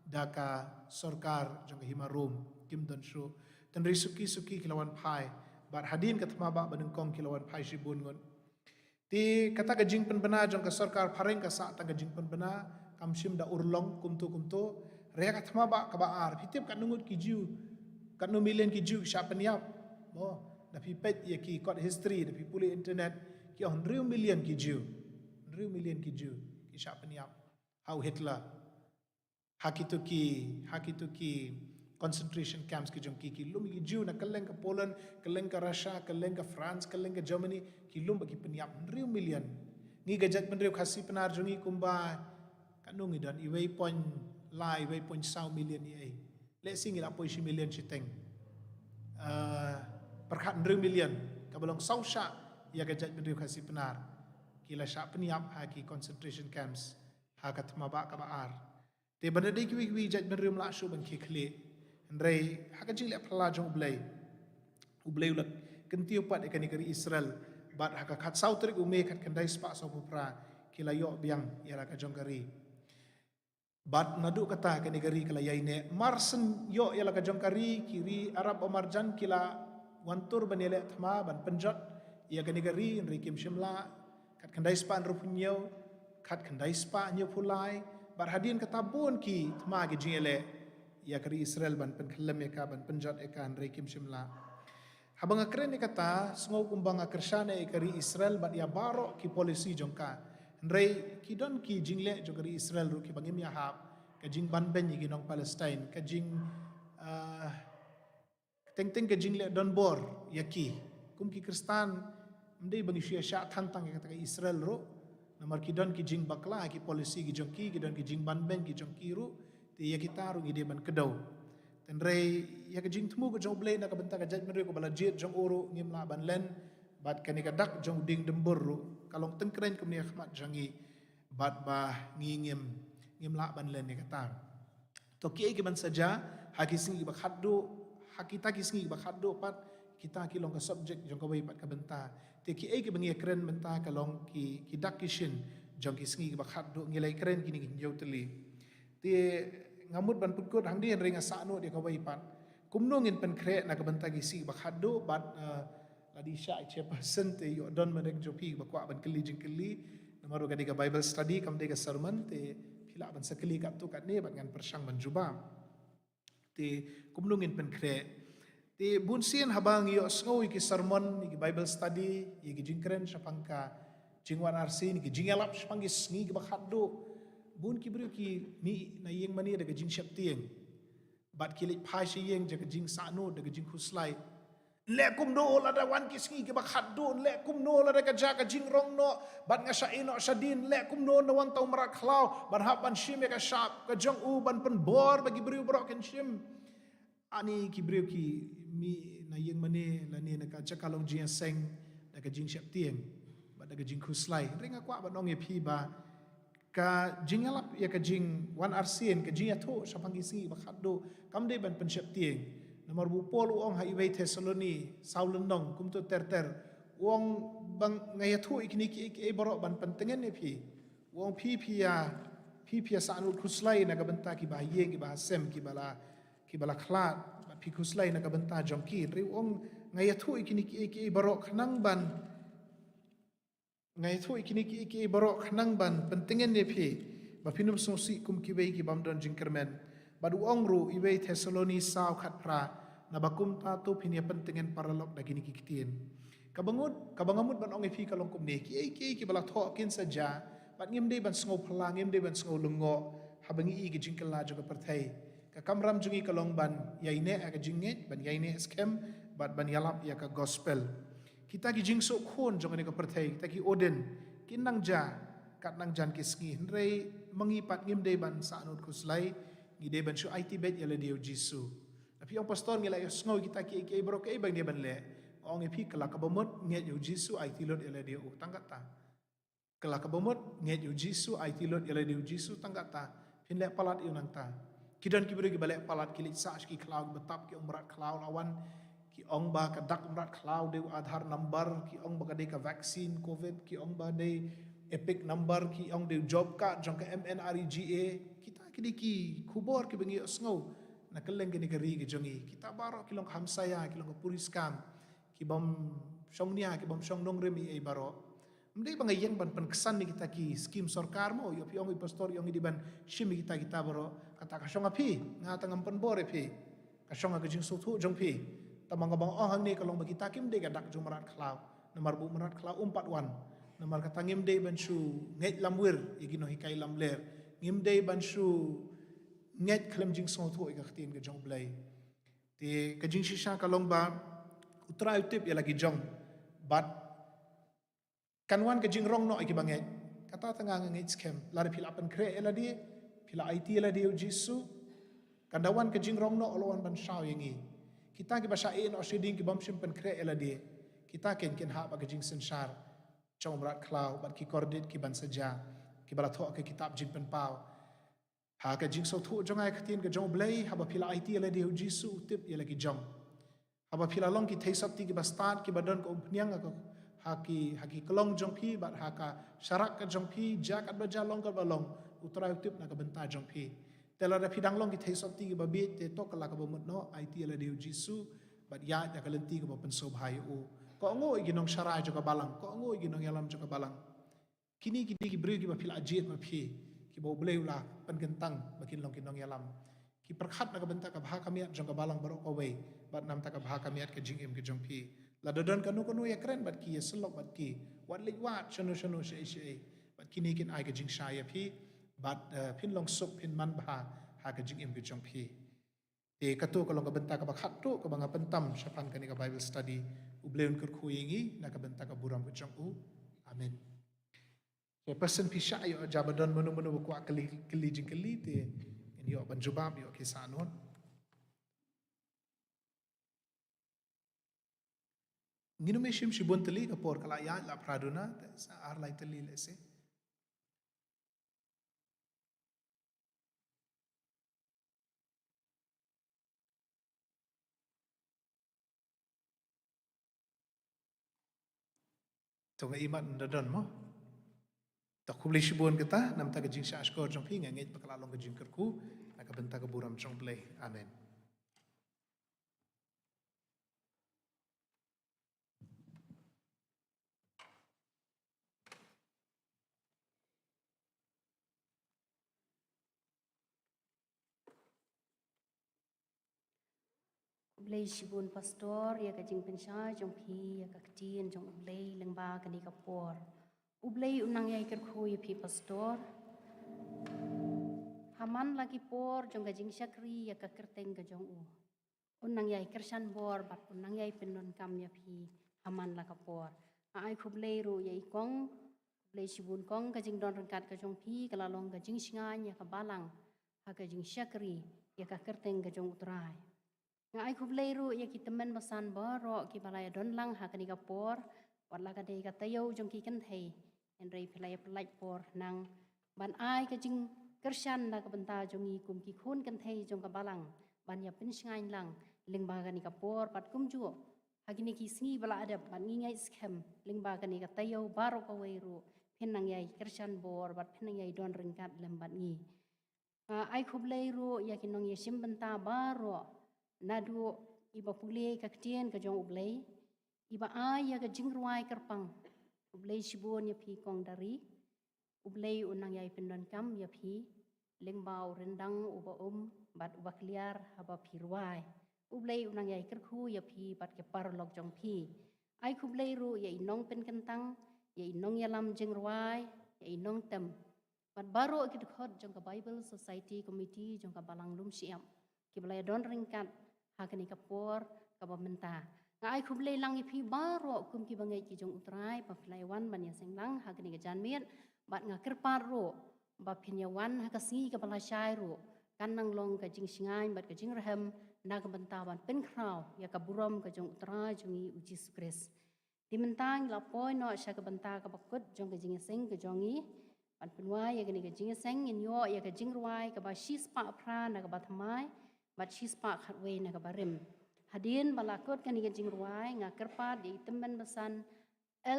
da ka sorkar jong ka hima Rom, kim don shuh. Tynrai suki suki ki la wan phai, bad hadien ka thma bah banyngkong ki la wan phai shibun ngut. Te kata ka jingpynbna jong ka sorkar phareng ka sah tang ka jingpynbna, kam shim da urlong kumto kumto. Re ka thma bah kaba ar, phi tip katno ngut ki Jiw, katno million ki Jiw ki shah pynïap? Mo, da phi peit ïa ki kot history, da phi pule internet, ki ong hynriew million ki Jiw. Hynriew million ki Jiw ki shah pynïap ha u Hitler. Ha kitu ki, ha kitu ki concentration camps ki jong ki, ki lum ki Jiw na kylleng ka Poland, kylleng ka Russia, kylleng ka France, kylleng ka Germany, ki lum bad ki pynïap hynriew million. Ngi ka jaitbynriew Khasi Pnar jong ngi kumba, katno ngi don, iwei point lai, iwei point saw million ïa. Lehse ngi la poi shi million shiteng. Ah, pyrkhat hynriew million kaba long saw shah ïa ka jaitbynriew Khasi Pnar ki la shah pynïap ha ki concentration camps ha ka thma bah kaba ar. Te ban da dei kiwei kiwei jaitbynriew ym lah shuh ban khie khlieh. Hynrei ha ka jingleh phylla jong U Blei, U Blei u la kyntiew pat ïa kane ka ri Israel. Bad ha ka khatsaw tarik u May khatkhyndai spah sawphew phra, ki la ïoh biang ïa la ka jong ka ri. Bad naduh kata kane ka ri ka la ïaineh. Mar shen ïoh ïa la ka jong ka ri, ki ri Arab ba marjan ki la wan tur ban ïaleh thma ban pynjot ïa kane ka ri, hynrei kim shym lah. Khatkhyndai spah hynriewphew hynñiew, khatkhyndai spah hynñiewphew lai, bad hadien kata bun ki thma ki jingïaleh ïa ka ri Israel ban pynkhyllem ïa ka, ban pynjot ïa ka, hynrei kim shym lah. Haba nga kren ïa kata, sngew kumba nga kyrshan ïa ka ri Israel bad ïa baroh ki policy jong ka. Hynrei ki don ki jingleh jong ka ri Israel ruh kiba ngim ïahap, ka jingbanbeiñ ïa ki nong Palestine, ka jing, ah, teng teng ka jingleh donbor ïa ki. Kum ki Khristan, ym dei ba ngi shu ïa shah than tang ïa kata ka Israel ruh. Namar ki don ki jingbakla ki policy ki jong ki, ki don ki jingbanbeiñ ki jong ki ruh. Te ïa kita ruh ngi dei ban kdew. Hynrei ïa ka jingthmu ka jong U Blei na ka bynta ka jaitbynriew kaba la jied jong u ruh ngim lah ban len. Bad kane ka dak jong u dieng dymbur ruh ka long tyngkreiñ kumne ha khmat jong ngi. Bad ba ngi ngim, ngim lah ban len ïa kata. To kiei kiban sa jia ha ki sngi kiba khatduh, ha kita ki sngi kiba khatduh pat, kita ki long ka subject jong kawei pat ka bynta. Te kiei kiba ngi ïakren mynta ka long ki, ki dak ki shin jong ki sngi kiba khatduh, ngi la ïakren kine ki hynñiew tylli. Te nga mut ban pynkut hangne, hynrei nga sahnud ïa kawei pat. Kumno ngin pynkhreh na ka bynta ki sngi kiba khatduh bad, eh, lada i shah i chairperson te ïoh don marwei jong phi ba kwah ban kylli jingkylli. Namar ruh ka dei ka Bible study, kam dei ka sermon, te phi lah ban sa kylli katto katne bad ngan pyrshang ban jubab. Te kumno ngin pynkhreh? Te bun sien haba ngi ïohsngew ïa ki sermon, ïa ki Bible study, ïa ki jingkren shaphang ka jingwan arsien, ïa ki jingïalap shaphang ki sngi kiba khatduh, bun ki briew ki mih na ïing mane da ka jingsheptieng. Bad ki leit phai sha ïing da ka jingsahnud, da ka jingkhuslai. Leh kumno lada wan ki sngi kiba khatduh, leh kumno lada ka jia ka jingrong noh bad nga shah ïeh noh shadien, leh kumno lada wan uta u mrad khlaw ban hap ban shim ïa ka shap ka jong u ban pynbor ba ki briew baroh kin shim. Ani ki briew ki mih na ïing mane lane na ka jaka long jingïaseng da ka jingsheptieng bad da ka jingkhuslai. Hynrei nga kwah ban ong ïa phi ba ka jingïalap ïa ka jingwan arsien, ka jingïathuh shaphang ki sngi ba khatduh, kam dei ban pynsheptieng. Namar ba u Paul u ong ha iwei Thessaloni saw lynnong kumto ter ter, u ong ba nga ïathuh ïa kine kiei kiei baroh ban pyntngen ïa phi. U ong phi phi ïa, phi phi ïa sahnud khuslai na ka bynta kiba ha ïing, kiba ha sem, kiba la, kiba la khlad, bad phi khuslai na ka bynta jong ki. Hynrei u ong nga ïathuh ïa kine kiei kiei baroh khnang ban Nga ïathuh ïa kine kiei kiei baroh khnang ban pyntngen ïa phi ba phin ym sngewsih kum kiwei ki bym don jingkyrmen. Bad u ong ruh iwei Thessaloni saw khatphra, naba kumta to phin ïa pyntngen paralok da kine ki ktien. Kaba ngut, kaba nga mut ban ong ïa phi ka long kumne, kiei kiei kiba la thoh kin sa jia, bad ngim dei ban sngew phylla, ngim dei ban sngew lyngngoh haba ngi i ki jingkylla jong ka pyrthei. Ka kamram jong ngi ka long ban ïaineh ha ka jingngeit, ban ïaineh skhem, bad ban ïalap ïa ka gospel. Kita ki jingsoh khun jong kane ka pyrthei, kita ki Odin, kin nang jia kat nang jan ki sngi, hynrei ma ngi pat ngim dei ban sahnud khuslai, ngi dei ban shu aiti beit ïa lade ïa u Jisu. Lada phi ong pastor ngi la ïohsngew kita kiei kiei baroh, kaei ba ngi dei ban leh? Ong ïa phi, kylla kaba mut, ngeit ïa u Jisu, aiti lut ïa lade ïa u, tang katta. Kylla kaba mut, ngeit ïa u Jisu, aiti lut ïa lade ïa u Jisu, tang katta. Phin leh palat ïa u nangta. Ki don ki briew kiba leh palat, ki leit sah sha ki khlaw kiba tap, ki ong mrad khlaw la wan, ki ong ba ka dak mrad khlaw dei u Aadhaar number, ki ong ba ka dei ka vaccine covid, ki ong ba dei EPIC number, ki ong dei u job card jong ka MNREGA. Kita ki dei ki khubor kiba ngi ïohsngew na kylleng kane ka ri ka jong ngi. Kita baroh ki long ka hamsaïa, ki long ka puriskam, ki bym shong nia, ki bym shong nongrim ei ei baroh. Ym dei ba nga ïeng ban pynksan ïa kita ki skim sorkar mo, ïoh phi ong i pastor, ïoh ngi dei ban shim ïa kita kita baroh. Kata ka shong ha phi, nga tang ngam pynbor ïa phi. Ka shong ha ka jingsngewthuh jong phi. Tang ba nga ba nga ong hangne ka long ba kita kim dei ka dak jong mrad khlaw. Namar ba u mrad khlaw um pat wan. Namar kata ngim dei ban shu ngeit lamwir ïa ki nonghikai lamler. Ngim dei ban shu ngeit khlem jingsngewthuh ïa ka ktien ka jong U Blei. Te ka jingshisha ka long ba U Trai u tip ïa la ki jong. Bad kan wan ka jingrong noh ïa kiba ngeit. Kata tang nga ngeit skhem. Lada phi la pynkhreh ïa lade, phi la aiti ïa lade ïa U Jisu. Kan da wan ka jingrong noh, u la wan ban shaw ïa ngi. Kita kiba shah ïeh noh shading, ki bym shym pynkhreh ïa lade, kita kin kin hap ha ka jingsynshar jong u mrad khlaw bad ki kordit kiban sa jia, kiba la thoh ha ka kitab Jingpynpaw. Ha ka jingsngewthuh jong nga ïa ka ktien ka jong U Blei, haba phi la aiti ïa lade ïa U Jisu, u tip ïa la ki jong. Haba phi la long ki theisotti kiba stad, kiba don ka umphniang ha ka, ha ki, ha ki khlong jong phi bad ha ka sharak ka jong phi, jia katba jia, long katba long, U Trai u tip na ka bynta jong phi. Te lada phi dang long ki theisotti kiba bieit, te to kylla kaba mut noh, aiti ïa lade ïa U Jisu bad ïaid ha ka lynti kaba pynsngewbha ïa u. Kohnguh ïa ki nongsharai jong ka balang, kohnguh ïa ki nongïalam jong ka balang. Kine ki dei ki briew kiba phi la jied ma phi, kiba U Blei u la pynkyntang ba kin long ki nongïalam, ki pyrkhat na ka bynta ka bha ka miat jong ka balang baroh kawei, bad na ka bynta ka bha ka miat ka jingim ka jong phi. Lada don kano kano ïakren bad ki, ïasyllok bad ki, wat leit wad shano shano, shaei shaei. Bad kine kin ai ka jingshai ïa phi, bad, eh, phin long suk, phin manbha ha ka jingim ka jong phi. Te kato ka long ka bynta kaba khatduh kaba nga pyntam shaphang kane ka Bible study. U Blei un kyrkhu ïa ngi na ka bynta ka burom ka jong u. Amen. Te person phi shah ïoh, jaba don mano mano ba kwah kylli, kylli jingkylli, te ngin ïoh ban jubab, ïoh ki sah noh. Ngin ym shim shibun tylli, ka por ka la ïaid, la phra duna, te sa ar lai tylli lehse. To nga ïohi ym don mo. To khublei shibun kata, na ka bynta ka jingshah shkor jong phi, nga ngeit ba ka la long ka jingkyrkhu na ka bynta ka burom jong U Blei. Amen. Khublei shibun Pastor, ïa ka jingpynshai jong phi ïa ka ktien jong U Blei lyngba kane ka por. U Blei un nang ïai kyrkhu ïa phi Pastor. Ha man la ki por jong ka jingshakri ïa ka kyrteng ka jong u, un nang ïai kyrshan bor bad un nang ïai pyndonkam ïa phi ha man la ka por. Nga ai khublei ruh ïa i kong, khublei shibun kong, ka jingdon ryngkat ka jong phi ka la long ka jingshngaiñ ïa ka balang ha ka jingshakri ïa ka kyrteng ka jong U Trai. Nga ai khublei ruh ïa ki tymmen basan baroh kiba la ïa don lang ha kane ka por, wat la ka dei ka taïew jong ki kynthei, hynrei phi la ïa pyllait por nang ban ai ka jingkyrshan na ka bynta jong ngi kum ki khun kynthei jong ka balang, ban ïa pynshngaiñ lang lyngba kane ka por, bad kumjuh ha kine ki sngi ba la dep, bad ngi ngeit skhem lyngba kane ka taïew baroh kawei ruh phin nang ïai kyrshan bor bad phin nang ïai don ryngkat lem bad ngi. Nga ai khublei ruh ïa ki nongïashim bynta baroh, naduh iba pule ka ktien ka jong U Blei, iba ai ïa ka jingrwai kyrpang. Khublei shibun ïa phi kong Dari. U Blei un nang ïai pyndonkam ïa phi lyngba u ryndang uba um bad uba kliar haba phi rwai. U Blei un nang ïai kyrkhu ïa phi bad ki paralok jong phi. Ai khublei ruh ïa i nongpynkyntang, ïa i nongïalam jingrwai, ïa i nongtem, bad baroh ki dkhot jong ka Bible Society Committee jong ka Balang Lumshyiap, kiba la ïa don ryngkat ha kane ka por kaba mynta. Nga ai khublei lang ïa phi baroh kum kiba ngeit ki jong U Trai, ba phi la ïa wan ban ïaseng lang ha kane ka janmiet, bad nga kyrpad ruh ba phin ïa wan ha ka sngi kaba lashai ruh, kan nang long ka jingshngaiñ bad ka jingrhem na ka bynta ban pynkhraw ïa ka burom ka jong U Trai jong ngi U Jisu Khrist. Te mynta ngi la poi noh sha ka bynta kaba kut jong ka jingïaseng ka jong ngi. Ban pynwai ïa kane ka jingïaseng ngin ïoh ïa ka jingrwai kaba shispah phra na kaba thymmai bad shispah khatwei na kaba rim. Hadien ba la kut kane ka jingrwai nga kyrpad ïa i tymmen basan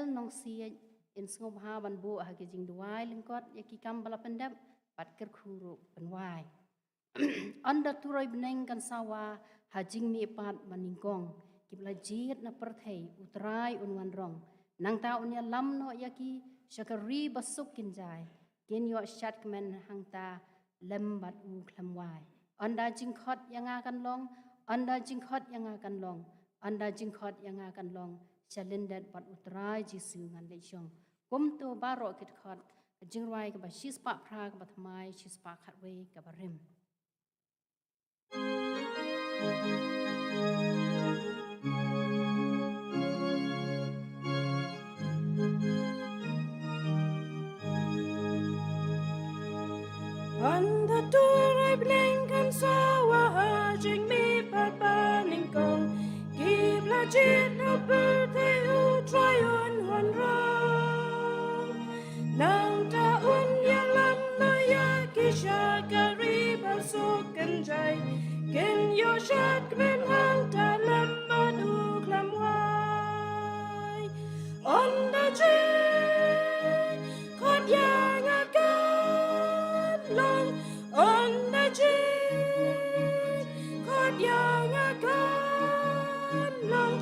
L Nongsiej in sngewbha ban buh ha ka jingduwai lyngkot ïa ki kam ba la pyndep bad kyrkhu ruh pynwai. Ynda tu roi bneng kan sawa ha jingmihpat ba nyngkong, ki ba la jied na pyrthei U Trai un wan rong. Nangta un ïalam noh ïa ki sha ka ri ba suk kynjai, kin ïoh shad kmen hangta lem bad u khlem wai. Ynda jingkhot ïa nga kan long, ynda jingkhot ïa nga kan long, ynda jingkhot ïa nga kan long, sha lyndet bad U Trai Jisu ngan leit shong. Kumto baroh ki dkhot, jingrwai kaba shispah phra kaba thymmai, shispah khatwei kaba rim. Ynda tu roi bneng kan sawa ha jingmihpat ba nyngkong, ki ba la jied na pyrthei U Trai un wan rong. Nangta un ïalam noh ïa ki sha ka ri ba suk kynjai, kin ïoh shad kmen hangta lem bad u khlem wai. Ynda jingkhot ïa nga kan long, ynda jingkhot ïa nga kan long,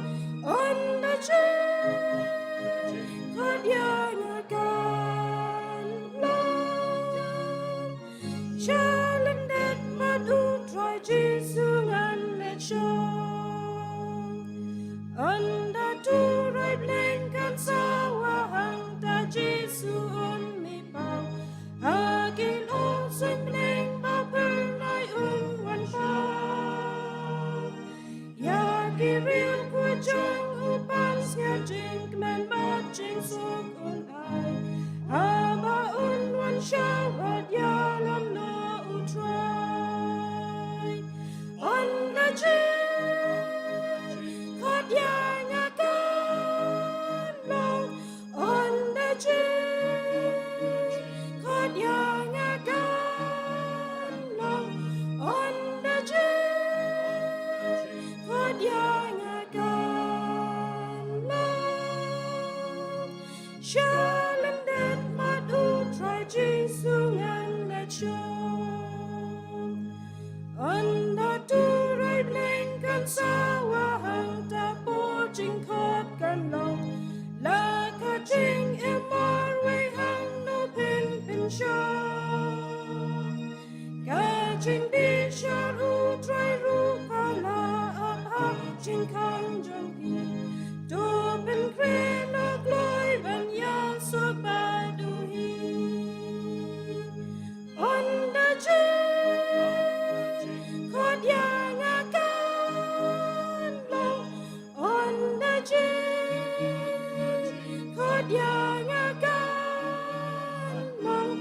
ynda jingkhot ïa nga kan long. Sha lyndet bad U Trai Jisu ngan leit shong. Ynda tu roi bneng kan sawa hangta Jisu un mihpaw. Ha ki longsuiñ bneng ba phyrnai un wan paw. Ïa ki riewkhuid jong u pansngiat jingkmen bad jingsuk un ai. Haba un wan shaw bad ïalam noh U Trai. Ynda jingkhot ïa nga kan long, ynda jingkhot ïa nga kan long, ynda jingkhot ïa nga kan long. Sha lyndet bad U Trai Jisu ngan leit shong. Ynda tu roi bneng kan sawa hangta por jingkhot kan long. La ka jingim marwei hangno phin pynshong. Ka jingbishar U Trai ruh ka la ap ha jingkhang jong phi. To pynkhreh noh kloi ban ïasuk bad u hi. Ynda jingkhot ïa nga kan long, ynda jingkhot ïa nga kan long,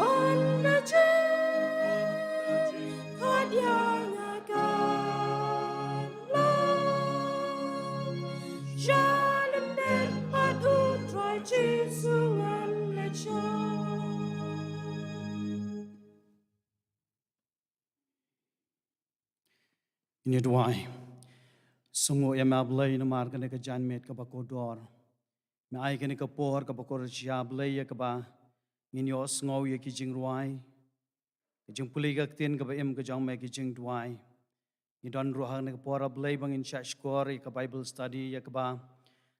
ynda jingkhot ïa nga kan long. Sha lyndet bad U Trai Jisu ngan leit shong. Ngin ïa duwai. Sngewnguh ïa me A Blei namar kane ka janmiet kaba kordor. Me ai kane ka por kaba kordor ïa Blei ïa kaba ngin ïohsngew ïa ki jingrwai. Ka jingpule ka ktien kaba im ka jong me, ki jingduwai. Ngi don ruh ha kane ka por A Blei ba ngin shah shkor ïa ka Bible study ïa kaba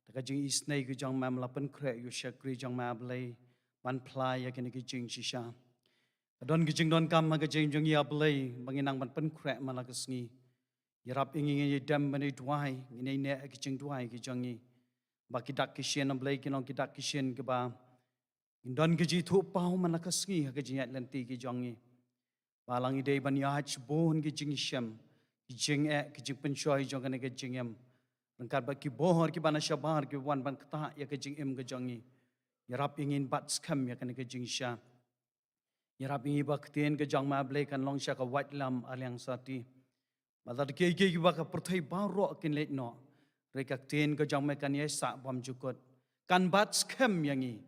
da ka jingisynei ka jong me me la pynkhreh ïa u shakri jong me A Blei ban phla ïa kine ki jingshisha. Ka don ki jingdonkam ha ka jingim jong ngi A Blei ba ngin nang ban pynkhreh man la ka sngi. Ïarap ïa ngi, ngin ïa dem ban ïa duwai, ngin ïa neh ha ki jingduwai ki jong ngi. Ba ki dak ki shin A Blei kin long ki dak ki shin kiba ngin don ki jingïathuh paw man la ka sngi ha ka jingïaid lynti ki jong ngi. Ba la ngi dei ban ïaid shibun ki jingshem, ki jingeh, ki jingpynshoi jong kane ka jingim. Ryngkat bad ki bor kiba na shabar kiba wan ban ktah ïa ka jingim ka jong ngi. Ïarap ïa ngin bat skhem ïa kane ka jingshisha. Ïarap ïa ngi ba ka ktien ka jong me A Blei kan long sha ka waitlam arliang sati. Ba lada kiei kiei kiba ka pyrthei baroh kin leit noh, hynrei ka ktien ka jong me kan ïaisah bymjukut. Kan bat skhem ïa ngi.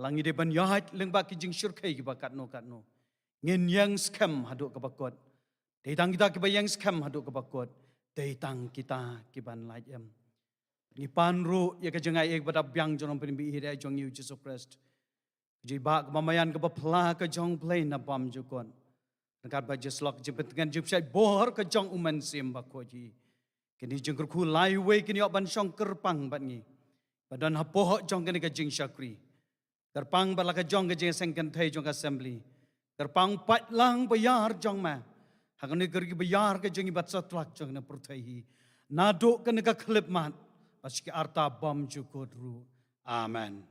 Lada ngi dei ban ïaid lyngba ki jingshyrkhei kiba katno katno, ngin ïeng skhem haduh kaba kut. Dei tang kita kiba ïeng skhem haduh kaba kut, dei tang kita kiban lait em. Ngi pan ruh ïa ka jingai ïa ka bad biang jong u Nongpynïaid hidayat jong ngi u Jisu Khrist. Jingïabah kaba maïan kaba pla ka jong U Blei na bymjukut. Ryngkat bad ka jingïasyllok, jingpyntngen, jingpynshait bor ka jong U Mynsiem Bakhuid hi, kine ki jingkyrkhu lai wei kin ïoh ban shong kyrpang bad ngi ba don hapoh jong kane ka jingshakri. Kyrpang bad la ka jong ka jingïaseng kynthei jong ka Assembly. Kyrpang peit lang ba ïar jong me ha kane ka ri ba ïar ka jong ngi bad satlak jong kane ka pyrthei hi. Naduh kane ka khyllipmat bad sha ki arta bymjukut ruh. Amen.